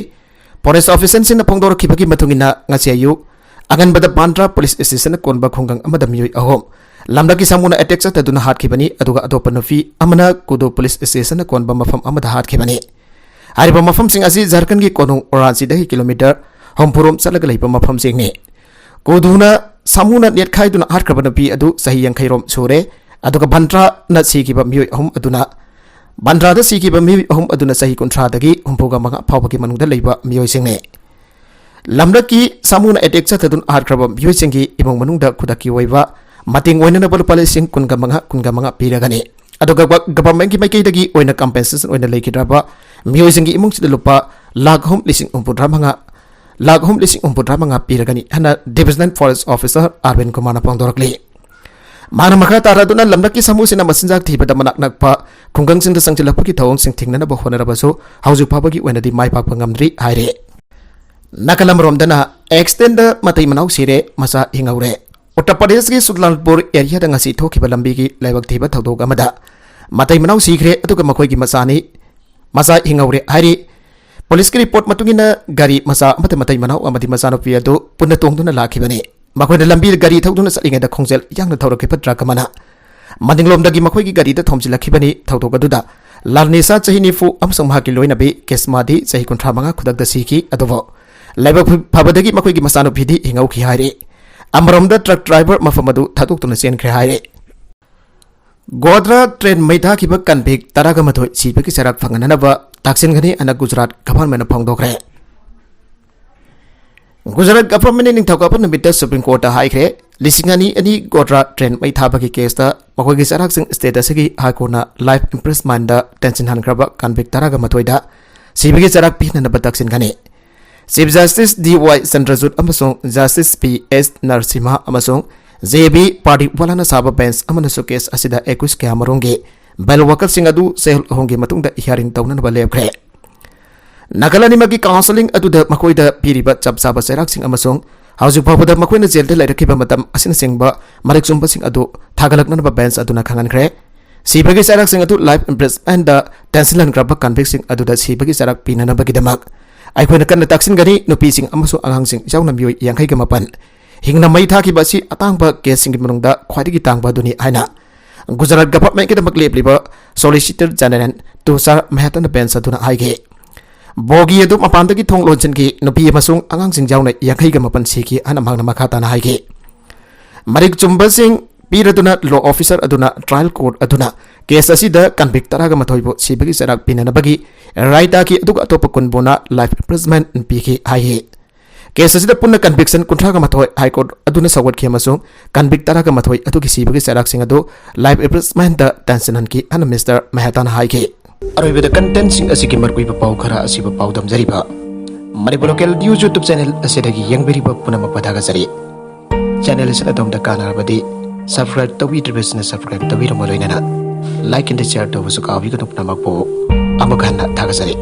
ꯐꯣꯔꯦꯁ ꯑꯣꯐꯤꯁꯔꯁꯤꯡꯅ ꯐꯣꯡꯗꯣꯔꯛꯈꯤꯕꯒꯤ ꯃꯇꯨꯡ ꯏꯟꯅ ꯉꯁꯤ ꯑꯌꯨꯛ ꯑꯉꯟꯕꯗ ꯕꯥꯟꯗ꯭ꯔꯥ ꯄꯨꯂꯤꯁ ꯁ꯭ꯇꯦꯁꯟꯅ ꯀꯣꯟꯕ ꯈꯨꯡꯒꯪ ꯑꯃꯗ ꯃꯤꯑꯣꯏ ꯑꯍꯨꯝ ꯂꯝꯂꯛꯀꯤ ꯁꯥꯃꯨꯅ ꯑꯦꯇꯦꯛ ꯆꯠꯊꯗꯨꯅ ꯍꯥꯠꯈꯤꯕꯅꯤ, ꯑꯗꯨꯒ ꯑꯇꯣꯞꯄ ꯅꯨꯄꯤ ꯑꯃꯅ ꯀꯨꯗꯣ ꯄꯨꯂꯤꯁ ꯁ꯭ꯇꯦꯁꯟꯅ ꯀꯣꯟꯕ ꯃꯐꯝ ꯑꯃꯗ ꯍꯥꯠꯈꯤꯕꯅꯤ꯫ ꯍꯥꯏꯔꯤꯕ ꯃꯐꯝꯁꯤꯡ ꯑꯁꯤ ꯖꯥꯔꯈꯟꯒꯤ ꯀꯣꯅꯨꯡ ꯋꯥꯔꯥꯟꯁꯤꯗꯒꯤ ꯀꯤꯂꯣꯃꯤꯇꯔ ꯍꯨꯝꯐꯨ ꯔꯣꯝ ꯆꯠꯂꯒ ꯂꯩꯕ ꯃꯐꯝꯁꯤꯡꯅꯤ꯫ ꯀꯨꯗꯨꯅ ꯁꯥꯃꯨꯅ ꯅꯦꯠꯈꯥꯏꯗꯨꯅ ꯍꯥꯠꯈ꯭ꯔꯕ ꯅꯨꯄꯤ ꯑꯗꯨ ꯆꯍꯤ ꯌꯥꯡꯈꯩ ꯔꯣꯝ ꯁꯨꯔꯦ, ꯑꯗꯨꯒ ꯕꯟꯗ꯭ꯔꯥꯅ ꯁꯤꯈꯤꯕ ꯃꯤꯑꯣꯏ ꯑꯍꯨꯝ ꯑꯗꯨꯅ, ꯕꯟꯗ꯭ꯔꯥꯗ ꯁꯤꯈꯤꯕ ꯃꯤꯑꯣꯏ ꯑꯍꯨꯝ ꯑꯗꯨꯅ ꯆꯍꯤ ꯀꯨꯟꯊ꯭ꯔꯥꯗꯒꯤ ꯍꯨꯝꯐꯨꯒ ꯃꯉꯥ ꯐꯥꯎꯕꯒꯤ ꯃꯅꯨꯡꯗ ꯂꯩꯕ ꯃꯤꯑꯣꯏꯁꯤꯡꯅꯤ꯫ ꯂꯝꯂꯛꯀꯤ ꯁꯥꯃꯨꯅ ꯑꯦꯇꯦꯛ ꯆꯠꯊꯗꯨꯅ ꯍꯥꯠꯈ꯭ꯔꯕ ꯃꯤꯑꯣꯏꯁꯤꯡꯒꯤ ꯏꯃꯨꯡ ꯃꯅꯨꯡꯗ ꯈꯨꯗꯛꯀꯤ ꯑꯣꯏꯕ ꯃꯇꯦꯡ ꯑꯣꯏꯅꯅꯕ ꯂꯨꯄꯥ ꯂꯤꯁꯤꯡ ꯀꯨꯟꯒ ꯃꯉꯥ, ꯀꯨꯟꯒ ꯃꯉꯥ ꯄꯤꯔꯒꯅꯤ꯫ ꯑꯗꯨꯒ ꯒ-, ꯒꯚꯔꯟꯃꯦꯟꯠꯀꯤ ꯃꯥꯏꯀꯩꯗꯒꯤ ꯑꯣꯏꯅ ꯀꯝꯄꯦꯟꯁꯦꯁꯟ ꯑꯣꯏꯅ ꯂꯩꯈꯤꯗ꯭ꯔꯕ ꯃꯤꯑꯣꯏꯁꯤꯡꯒꯤ ꯏꯃꯨꯡꯁꯤꯗ ꯂꯨꯄꯥ ꯂꯥꯈ ꯑꯍꯨꯝ ꯂꯤꯁꯤꯡ ꯍꯨꯝꯐꯨꯇꯔꯥ ꯃꯉꯥ, ꯂꯥꯈ ꯑꯍꯨꯝ ꯂꯤꯁꯤꯡ ꯍꯨꯝꯐꯨꯇꯔꯥ ꯃꯉꯥ ꯄꯤꯔꯒꯅꯤ ꯍꯥꯏꯅ ꯗꯤꯕꯤꯖꯅꯦꯜ ꯐꯣꯔꯦꯁ꯭ꯠ ꯑꯣꯐꯤꯁꯥꯔ ꯑꯥꯔꯕꯤꯟ ꯀꯨꯃꯥꯔꯅ ꯐꯣꯡꯗꯣꯔꯛꯂꯤ꯫ ꯃꯥꯅ ꯃꯈꯥ ꯇꯥꯔꯗꯨꯅ ꯂꯝꯂꯛꯀꯤ ꯁꯥꯃꯨꯁꯤꯡꯅ ꯃꯆꯤꯟꯖꯥꯛ ꯊꯤꯕꯗ ꯃꯅꯥꯛ ꯅꯛꯄ ꯈꯨꯡꯒꯪꯁꯤꯡꯗ ꯆꯪꯁꯤꯜꯂꯛꯄꯒꯤ ꯊꯧꯑꯣꯡꯁꯤꯡ ꯊꯤꯡꯅꯅꯕ ꯍꯣꯠꯅꯔꯕꯁꯨ ꯍꯧꯖꯤꯛ ꯐꯥꯎꯕꯒꯤ ꯑꯣꯏꯅꯗꯤ ꯃꯥꯏ ꯄꯥꯛꯄ ꯉꯝꯗ꯭ꯔꯤ ꯍꯥꯏꯔꯤ꯫ ꯅꯥꯀꯜ ꯑꯃꯔꯣꯝꯗꯅ ꯑꯦꯛꯁꯤꯗꯦꯟꯗ ꯃꯇꯩ ꯃꯅꯥꯎ ꯁꯤꯔꯦ, ꯃꯆꯥ ꯍꯤꯡꯍꯧꯔꯦ꯫ ꯎꯠꯇꯔ ꯄ꯭ꯔꯗꯦꯁꯀꯤ ꯁꯨꯜꯇꯥꯟꯄꯨꯔ ꯑꯦꯔꯤꯌꯥꯗ ꯉꯁꯤ ꯊꯣꯛꯈꯤꯕ ꯂꯝꯕꯤꯒꯤ ꯂꯥꯏꯕꯛ ꯊꯤꯕ ꯊꯧꯗꯣꯛ ꯑꯃꯗ ꯃꯇꯩ ꯃꯅꯥꯎ ꯁꯤꯈ꯭ꯔꯦ, ꯑꯗꯨꯒ ꯃꯈꯣꯏꯒꯤ ꯃꯆꯥꯅꯤ, ꯃꯆꯥ ꯍꯤꯡꯍꯧꯔꯦ ꯍꯥꯏꯔꯤ꯫ ꯄꯨꯂꯤꯁꯀꯤ ꯔꯤꯄꯣꯔꯠ ꯃꯇꯨꯡ ꯏꯟꯅ ꯒꯥꯔꯤ ꯃꯆꯥ ꯑꯃꯗ ꯃꯇꯩ ꯃꯅꯥꯎ ꯑꯃꯗꯤ ꯃꯆꯥꯅꯨꯄꯤ ꯑꯗꯨ ꯄꯨꯟꯅ ꯇꯣꯡꯗꯨꯅ ꯂꯥꯛꯈꯤꯕꯅꯤ꯫ ꯃꯈꯣꯏꯅ ꯂꯝꯕꯤꯗ ꯒꯥꯔꯤ ꯊꯧꯗꯨꯅ ꯆꯠꯂꯤꯉꯩꯗ ꯈꯣꯡꯖꯦꯜ ꯌꯥꯡꯅ ꯊꯧꯔꯛꯈꯤꯕ ꯇ꯭ꯔꯛ ꯑꯃꯅ ꯃꯅꯤꯡꯂꯣꯝꯗꯒꯤ ꯃꯈꯣꯏꯒꯤ ꯒꯥꯔꯤꯗ ꯊꯣꯝꯖꯤꯜꯂꯛꯈꯤꯕꯅꯤ꯫ ꯊꯧꯗꯣꯛ ꯑꯗꯨꯗ ꯂꯥꯜꯅꯤꯁꯥ ꯆꯍꯤ ꯅꯤꯐꯨ ꯑꯃꯁꯨꯡ ꯃꯍꯥꯛꯀꯤ ꯂꯣꯏꯅꯕꯤ ꯀꯦꯁꯃꯥꯗꯤ ꯆꯍꯤ ꯀꯨꯟꯊ꯭ꯔꯥ ꯃꯉꯥ ꯈꯨꯗꯛꯇ ꯁꯤꯈꯤ, ꯑꯗꯨꯕꯨ ꯂꯥꯏꯕꯛ ꯐꯕꯗꯒꯤ ꯃꯈꯣꯏꯒꯤ ꯃꯆꯥꯅꯨꯄꯤꯗꯤ ꯍꯤꯡꯍꯧꯈꯤ ꯍꯥꯏꯔꯤ꯫ ꯑꯃꯔꯣꯝꯗ ꯇ꯭ꯔꯛ ꯗ꯭ꯔꯥꯏꯚꯔ ꯃꯐꯝ ꯑꯗꯨ ꯊꯥꯗꯣꯛꯇꯨꯅ ꯆꯦꯟꯈ꯭ꯔꯦ ꯍꯥꯏꯔꯤ꯫ ꯒꯣꯗ꯭ꯔꯥ ꯇ꯭ꯔꯦꯟ ꯃꯩ ꯊꯥꯈꯤꯕ ꯀꯟꯚꯤꯛ ꯇꯔꯥꯒ ꯃꯥꯊꯣꯏ ꯁꯤꯕꯒꯤ ꯆꯩꯔꯥꯛ ꯐꯪꯍꯟꯅꯅꯕ ꯇꯥꯛꯁꯤꯟꯒꯅꯤ ꯍꯥꯏꯅ ꯒꯨꯖꯔꯥꯠ ꯒꯚꯔꯟꯃꯦꯟꯠꯅ ꯐꯣꯡꯗꯣꯛꯈ꯭ꯔꯦ꯫ ꯒꯨꯖꯔꯥꯠ ꯒꯚꯔꯟꯃꯦꯟꯠꯅ ꯅꯤꯡꯊꯧꯀꯥꯕ ꯅꯨꯃꯤꯠꯇ ꯁꯨꯄ꯭ꯔꯤꯝ ꯀꯣꯔꯠꯇ ꯍꯥꯏꯈ꯭ꯔꯦ, ꯂꯤꯁꯤꯡ ꯑꯅꯤ ꯑꯅꯤ ꯒꯣꯗ꯭ꯔꯥ ꯇ꯭ꯔꯦꯟ ꯃꯩ ꯊꯥꯕꯒꯤ ꯀꯦꯁꯇ ꯃꯈꯣꯏꯒꯤ ꯆꯩꯔꯥꯛꯁꯤꯡ ꯁ꯭ꯇꯦꯠ ꯑꯁꯤꯒꯤ ꯍꯥꯏ ꯀꯣꯔꯠꯅ ꯂꯥꯏꯐ ꯏꯝꯄ꯭ꯔꯤꯖꯟꯃꯦꯟꯠꯇ ꯇꯦꯟꯁꯤꯟꯍꯟꯈ꯭ꯔꯕ ꯀꯟꯚꯤꯛ ꯇꯔꯥꯒ ꯃꯥꯊꯣꯏꯗ ꯁꯤꯕꯒꯤ ꯆꯩꯔꯥꯛ ꯄꯤꯅꯅꯕ ꯇꯛꯁꯤꯟꯒꯅꯤ꯫ ꯆꯤꯐ ꯖꯁꯇꯤꯁ ꯗꯤ ꯋꯥꯏ ꯆꯟꯗ꯭ꯔꯆꯨꯗ ꯑꯃꯁꯨꯡ ꯖꯁꯇꯤꯁ ꯄꯤ ꯑꯦꯁ ꯅꯔꯁꯤꯝꯍ ꯑꯃꯁꯨꯡ ꯖꯦ ꯕꯤ ꯄꯥꯔꯗꯤꯋꯥꯂꯥꯅ ꯁꯥꯕ ꯕꯦꯟꯆ ꯑꯃꯅꯁꯨ ꯀꯦꯁ ꯑꯁꯤꯗ ꯑꯦꯀ꯭ꯌꯨꯖ ꯀꯌꯥꯃꯔꯨꯝꯒꯤ ꯕꯦꯜ ꯋꯥꯀꯠꯁꯤꯡ ꯑꯗꯨ ꯆꯌꯣꯜ ꯑꯍꯨꯝꯒꯤ ꯃꯇꯨꯡꯗ ꯍꯤꯌꯥꯔꯤꯡ ꯇꯧꯅꯅꯕ ꯂꯦꯞꯈ꯭ꯔꯦ꯫ ꯅꯥꯀꯜ ꯑꯅꯤꯃꯛꯀꯤ ꯀꯥꯎꯟꯁꯤꯂꯤꯡ ꯑꯗꯨꯗ ꯃꯈꯣꯏꯗ ꯄꯤꯔꯤꯕ ꯆꯞ ꯆꯥꯕ ꯆꯩꯔꯥꯛꯁꯤꯡ ꯑꯃꯁꯨꯡ ꯍꯧꯖꯤꯛ ꯐꯥꯎꯕꯗ ꯃꯈꯣꯏꯅ ꯖꯦꯜꯗ ꯂꯩꯔꯛꯈꯤꯕ ꯃꯇꯝ ꯑꯁꯤꯅꯆꯤꯡꯕ ꯃꯔꯤꯛ ꯆꯨꯝꯕꯁꯤꯡ ꯑꯗꯨ ꯊꯥꯒꯠꯂꯛꯅꯅꯕ ꯕꯦꯟꯆ ꯑꯗꯨꯅ ꯈꯪꯍꯟꯈ꯭ꯔꯦ꯫ ꯁꯤꯕꯒꯤ ꯆꯩꯔꯥꯛꯁꯤꯡ ꯑꯗꯨ ꯂꯥꯏꯐ ꯏꯝꯄ꯭ꯔꯤꯖꯟꯃꯦꯟꯠꯇ ꯇꯦꯟꯁꯤꯜꯍꯟꯈ꯭ꯔꯕ ꯀꯟꯚꯤꯛꯁꯤꯡ ꯑꯗꯨꯗ ꯁꯤꯕꯒꯤ ꯆꯩꯔꯥꯛ ꯄꯤꯅꯅꯕꯒꯤꯗꯃꯛ ꯑꯩꯈꯣꯏꯅ ꯀꯟꯅ ꯇꯥꯛꯁꯤꯟꯒꯅꯤ, ꯅꯨꯄꯤꯁꯤꯡ ꯑꯃꯁꯨꯡ ꯑꯉꯥꯡꯁꯤꯡ ꯌꯥꯎꯅ ꯃꯤꯑꯣꯏ ꯌꯥꯡꯈꯩꯒ ꯃꯥꯄꯟ ꯍꯤꯡꯅ ꯃꯩ ꯊꯥꯈꯤꯕ ꯑꯁꯤ ꯑꯇꯥꯡꯕ ꯀꯦꯁꯁꯤꯡꯒꯤ ꯃꯅꯨꯡꯗ ꯈ꯭ꯋꯥꯏꯗꯒꯤ ꯇꯥꯡꯕ ꯑꯗꯨꯅꯤ ꯍꯥꯏꯅ ꯒꯨꯖꯔꯥꯠ ꯒꯚꯔꯟꯃꯦꯟꯠꯀꯤꯗꯃꯛ ꯂꯦꯞꯂꯤꯕ ꯁꯣꯂꯤꯁꯤꯇꯔ ꯖꯦꯅꯔꯦꯜ ꯇꯨꯁꯥꯔ ꯃꯦꯍꯇꯥꯅ ꯕꯦꯟꯆ ꯑꯗꯨꯅ ꯍꯥꯏꯈꯤ꯫ ꯕꯣꯒꯤ ꯑꯗꯨ ꯃꯄꯥꯟꯗꯒꯤ ꯊꯣꯡ ꯂꯣꯟꯁꯤꯟꯈꯤ, ꯅꯨꯄꯤ ꯑꯃꯁꯨꯡ ꯑꯉꯥꯡꯁꯤꯡ ꯌꯥꯎꯅ ꯌꯥꯡꯈꯩꯒ ꯃꯥꯄꯟ ꯁꯤꯈꯤ ꯍꯥꯏꯅ ꯃꯍꯥꯛꯅ ꯃꯈꯥ ꯇꯥꯅ ꯍꯥꯏꯈꯤ꯫ ꯃꯔꯤꯛ ꯆꯨꯝꯕꯁꯤꯡ ꯄꯤꯔꯗꯨꯅ ꯂꯣ ꯑꯣꯐꯤꯁꯔ ꯑꯗꯨꯅ ꯇ꯭ꯔꯥꯏꯜ ꯀꯣꯔꯠ ꯑꯗꯨꯅ ꯀꯦꯁ ꯑꯁꯤꯗ ꯀꯟꯚꯤꯛ ꯇꯔꯥꯒ ꯃꯥꯊꯣꯏꯕꯨ ꯁꯤꯕꯒꯤ ꯆꯩꯔꯥꯛ ꯄꯤꯅꯅꯕꯒꯤ ꯔꯥꯏ ꯇꯥꯈꯤ, ꯑꯗꯨꯒ ꯑꯇꯣꯞꯄ ꯀꯨꯟꯕꯨꯅ ꯂꯥꯏꯐ ꯏꯝꯄ꯭ꯔꯤꯖꯟꯃꯦꯟꯠ ꯄꯤꯈꯤ ꯍꯥꯏꯈꯤ꯫ ꯀꯦꯁ ꯑꯁꯤꯗ ꯄꯨꯟꯅ ꯀꯟꯚꯤꯛꯁꯟ ꯀꯨꯟꯊ꯭ꯔꯥꯒ ꯃꯥꯊꯣꯏ ꯍꯥꯏ ꯀꯣꯔꯠ ꯑꯗꯨꯅ ꯁꯧꯒꯠꯈꯤ ꯑꯃꯁꯨꯡ ꯀꯟꯚꯤꯛ ꯇꯔꯥꯒ ꯃꯥꯊꯣꯏ ꯑꯗꯨꯒꯤ ꯁꯤꯕꯒꯤ ꯆꯩꯔꯥꯛꯁꯤꯡ ꯑꯗꯨ ꯂꯥꯏꯐ ꯏꯝꯄ꯭ꯔꯤꯖꯟꯃꯦꯟꯠꯇ ꯇꯦꯟꯁꯤꯟꯍꯟꯈꯤ ꯍꯥꯏꯅ ꯃꯤꯁꯇꯔ ꯃꯦꯍꯇꯥꯅ ꯍꯥꯏꯈꯤ꯫ ꯑꯔꯣꯏꯕꯗ ꯀꯟꯇꯦꯟꯠꯁꯤꯡ ꯑꯁꯤꯒꯤ ꯃꯔꯨꯑꯣꯏꯕ ꯄꯥꯎ ꯈꯔ ꯑꯁꯤꯕꯨ ꯄꯥꯎꯗꯝꯖꯔꯤꯕ Manipur local news YouTube channel ꯑꯁꯤꯗꯒꯤ ꯌꯦꯡꯕꯤꯔꯤꯕ ꯄꯨꯝꯅꯃꯛꯄꯨ ꯊꯥꯒꯠꯆꯔꯤ꯫ ꯆꯦꯅꯦꯜ ꯑꯁꯤꯅ ꯑꯗꯣꯝꯗ ꯀꯥꯟꯅꯔꯕꯗꯤ ꯁꯕꯁꯀ꯭ꯔꯥꯏꯕ ꯇꯧꯕꯤꯗ꯭ꯔꯤꯕꯁꯤꯡꯅ ꯁꯕꯁꯀ꯭ꯔꯥꯏꯕ ꯇꯧꯕꯤꯔꯝꯕ ꯂꯣꯏꯅꯅ ꯂꯥꯏꯛ ꯑꯦꯟ ꯁꯤꯌꯔ ꯇꯧꯕꯁꯨ ꯀꯥꯎꯕꯤꯒꯅꯨ꯫ ꯄꯨꯝꯅꯃꯛꯄꯨ ꯑꯃꯨꯛ ꯍꯟꯅ ꯊꯥꯒꯠꯆꯔꯤ꯫